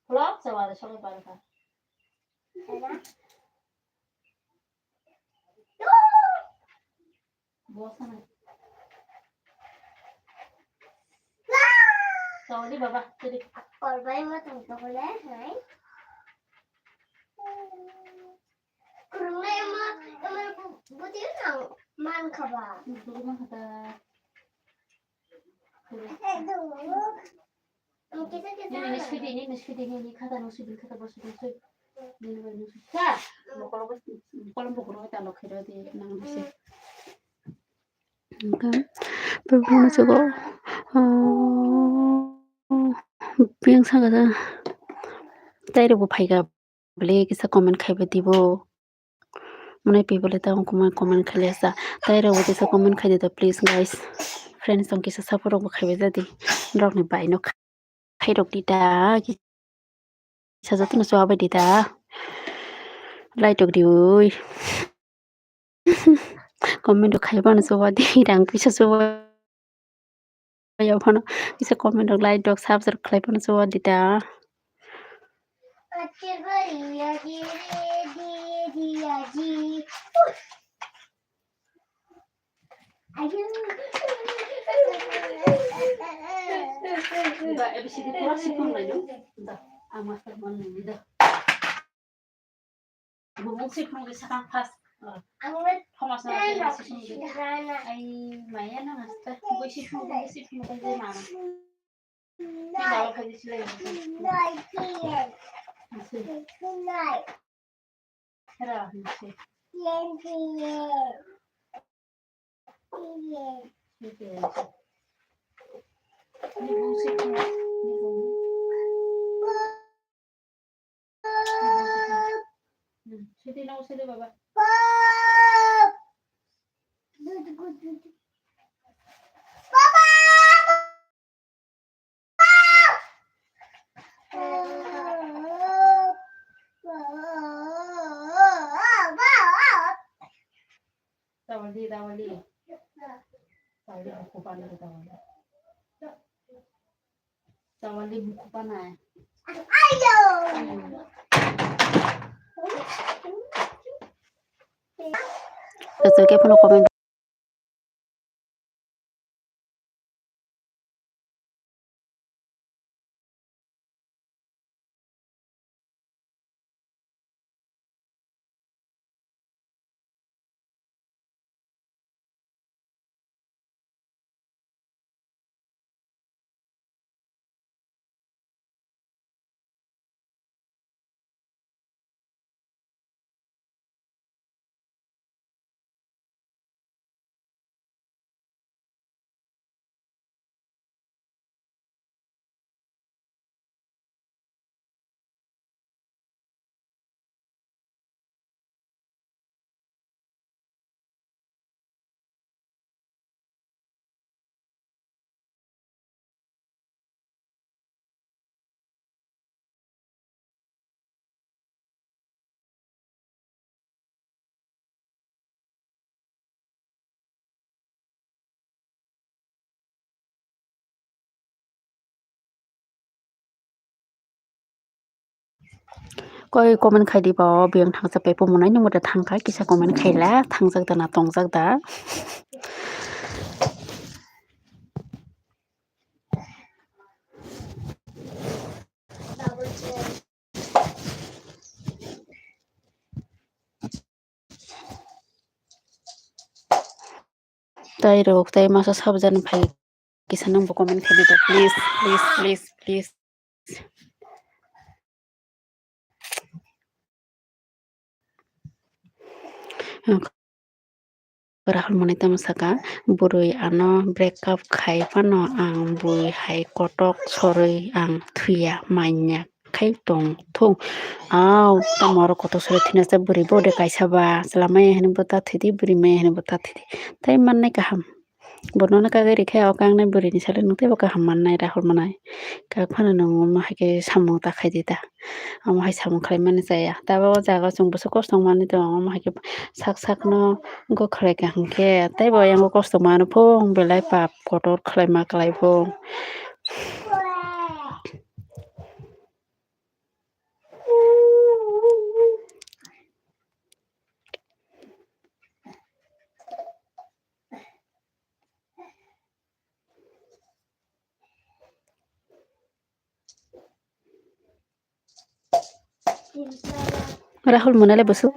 Khulok sa walo sokok parkha. Bosana. Sawali baba, tiri. Korbai ma tong tong le, hai. Kurungnai ma, ma bu-, buti nang man khaba. Buti nang khaba. Nini, nini sudi, nini sudi, nini khata, nung sudi, khata, bo sudi, sudi. Nini bai nung sudi. Sa! Bokolong, bokolong, bokolong, ta lok khairo di, nang bisi. Hwnkhe, bebakno chugo, ah, biyang saka da. Tai rokbo phaikha. Bwle kisa comment khaibai dibo. Mwnai pibole ta comment, comment khailesa. Tai rok bo kisa comment khaidi da please guys. Friends tong kisa support rok bo khaibai jadi. Rok ni bai no khairok di da. Kisa joto no chuabai di da. Like rok di ui. Comment rok khai phano chuba di, rang puisa chuba ya phano, kisa comment rok, like rok, subscribe khlai phano chuba di ta. Ba, A B C D pura sikon lai no. Da, ang master man ni da. Bumung swi phunugwi sakang first. Ang le Thomas na tei swi phunugwi. Ai, maya na nasta. Bui swi phunugwi, bui swi phunugwi je mama. Ni baba phai swi lai. Nai. Ra, nasi. Tawali, tawali. Tawali, buku panai, tawali. Tawali, buku panai. Ayo. Betul ke penuh komen. Koi comment khaidi ba, o biyang thangsa pepo monai nungbo da thangkha, kisa comment khaila, thangjak da na tongjak da. Tai rok, tai masa sabjani phai kisa nangbo comment khaidi do, please, please, please, please. Rahul mwnwi tamo saka, bwrwi ano break up khai phano ang bui hai kotok sorwi ang thwiya manya khai tong thung. Au, tamo oro kotok sorwi thwinasa bwrwi bo de kaisa ba, chwla maya hinwi bo ta thwidi, bwrwi maya hinwi bo ta thwidi. Tai mannai kaham. Bono no kagwi rikhe o kangnai bwrwini salo nwng teibo kaham mannai, Rahul mwnai. Kak phano nwng omo hai khe samung ta khaidi ta. Omo hai samung khlaimani chaya. Tabuk o jaga o chwng bwswk kosto wngmani tongo, omo hai khe sak sakno wngkha khlai kaham khe. Teibo ayang o kosto mano phung belai pap kotor khlaima kwlai phung. Rahul mwnai le bwswk.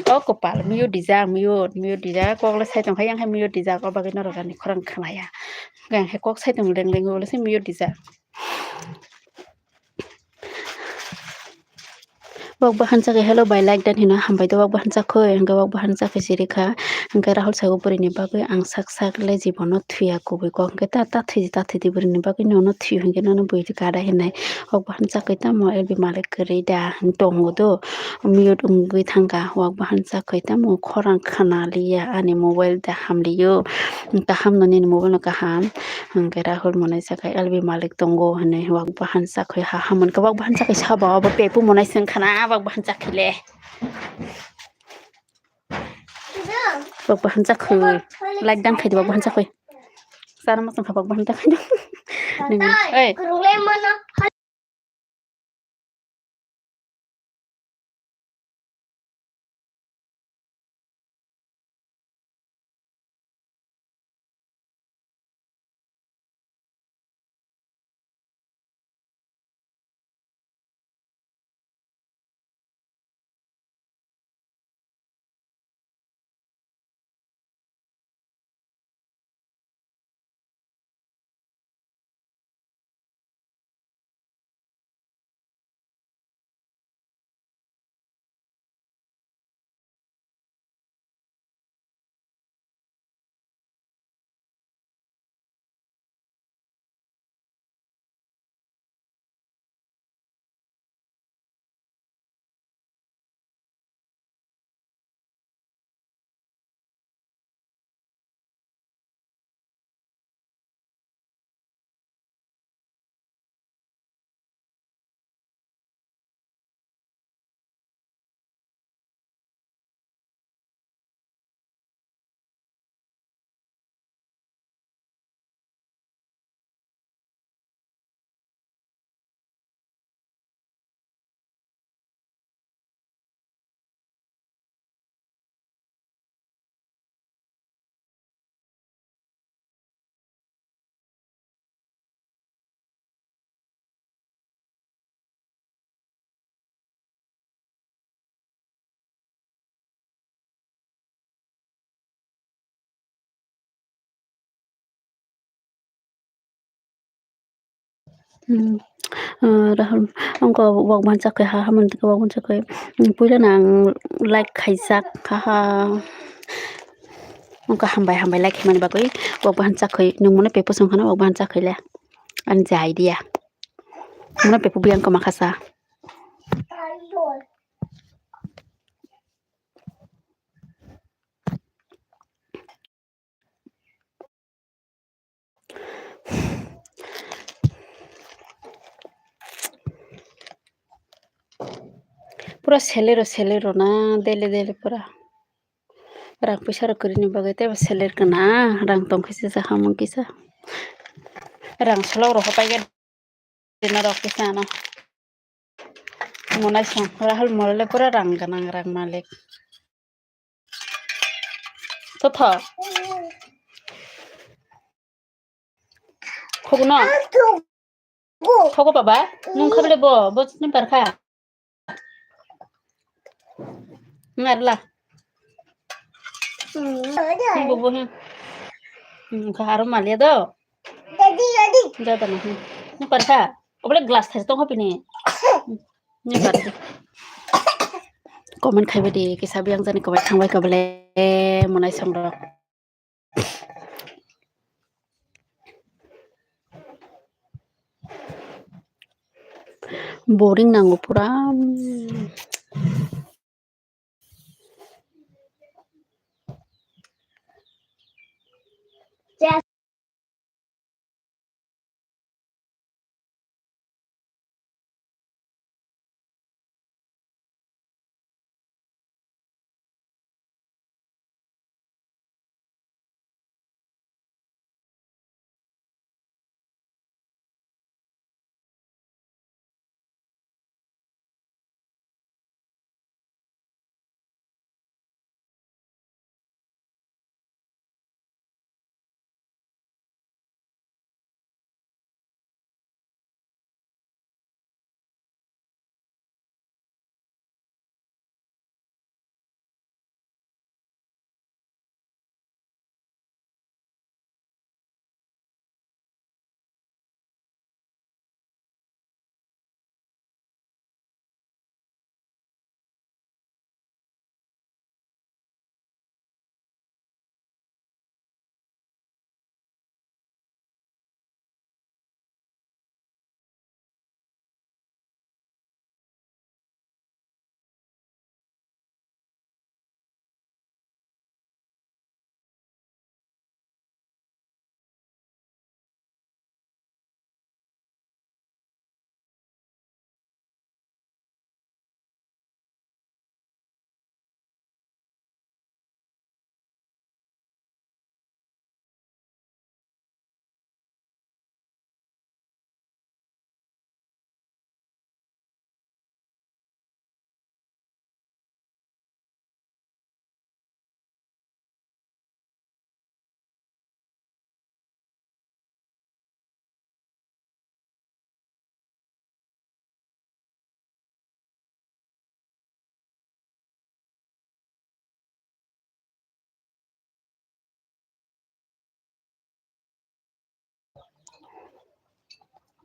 O kopal, mute dijak, mute, mute dijak, kok le sai tong kha, yang hai mute dijak, o bagwi norok ani khorang khnaya. Yang hai kok sai tong leng leng, o le se mute dijak. Wak bahan chakhe hello bai like dan hino hambai do wak bahan chakhoi hwnkhe wak bahan chakhe sirikha hwnkhe Rahul sago bwrwini bagwi ang sak sak le jibono thuya kubui kok hwnkhe ta ta thwidi ta thwidi bwrwini bagwi nono thwi hwnkhe nono bui kada hinai wak bahan chakhoi tamo L B Malik kwrwi da tongo do mute wngwi thangkha wak bahan chakhoi tamo khorang khna liya ani mobile da hamliyo kaham no nini mobile no kaham. Hwnkhe Rahul monai chakhai L B Malik tongo hinwi wak bahan chakhai ha hamon khe wak bahan chakhai sabo abo pepu monai swng khana wak bahan chakhai le. Wak bahan chakhai like dan khaidi wak bahan chakhai. Sana ma swng kha wak bahan chakhai. Nini oi. Hmm. Ah, Rahul, wngkha wak bahan chakhe ha, hamani wak bahan chakhe. Hmm, puila no ang like khaijak, haha. Wngkha hambai, hambai like khaimani bagwi. Wak bahan chakhe, nwng mano pepo song khana wak bahan chakhe le. Ani je idea. Mano pepo biyang koma khasa. Pura seler o, seler o na, daily, daily pura. Rang puisa rok kwrwini bagwi teibo seler kana, rang tong khe se hamung kisa. Rang solok rok paikha. Dina rok kisa ano. Monai song, Rahul Morale pura rang ganang, rang malik. Totho. Khogno. Thogo baba, nung khabile bo, bo chini barkha. Ngarla. Bubu hin. Nung kha aro malia do. Jada na hin. Nung barkha. Obole glass thai tong hopini. Nung barkha. Comment khaibai di, kisa biyang jani kobai thangbai kobole, monai song rok. Boring nango pura.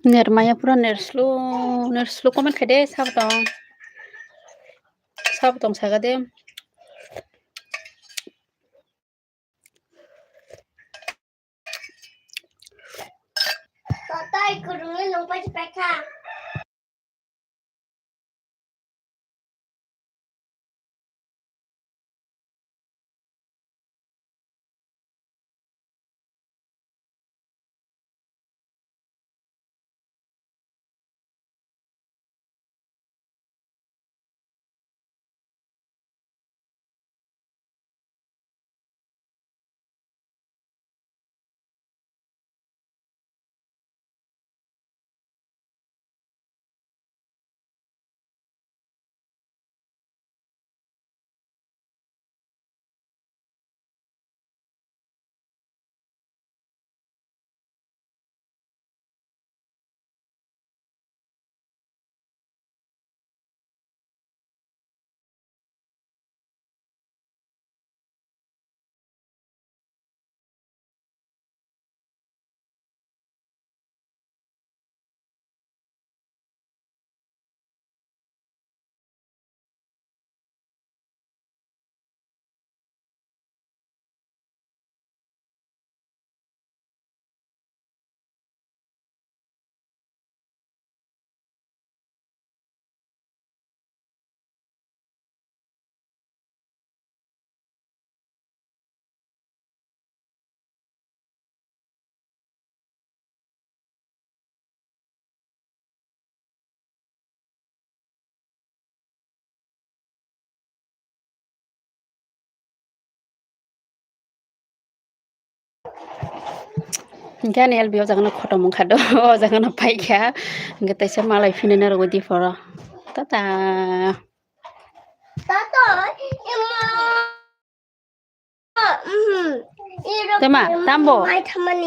Ner maya pura ner slow, ner slow comment khai de, sabo tong. Sabo tong saga de. Kotai kurungni nungpai se paikha. Hinkhe ani L B o jaga no khotom wngkha do, o jaga no paikha. Hinkhe teisa malai phini narwgwi di phoro. Tata. Tema, tambo.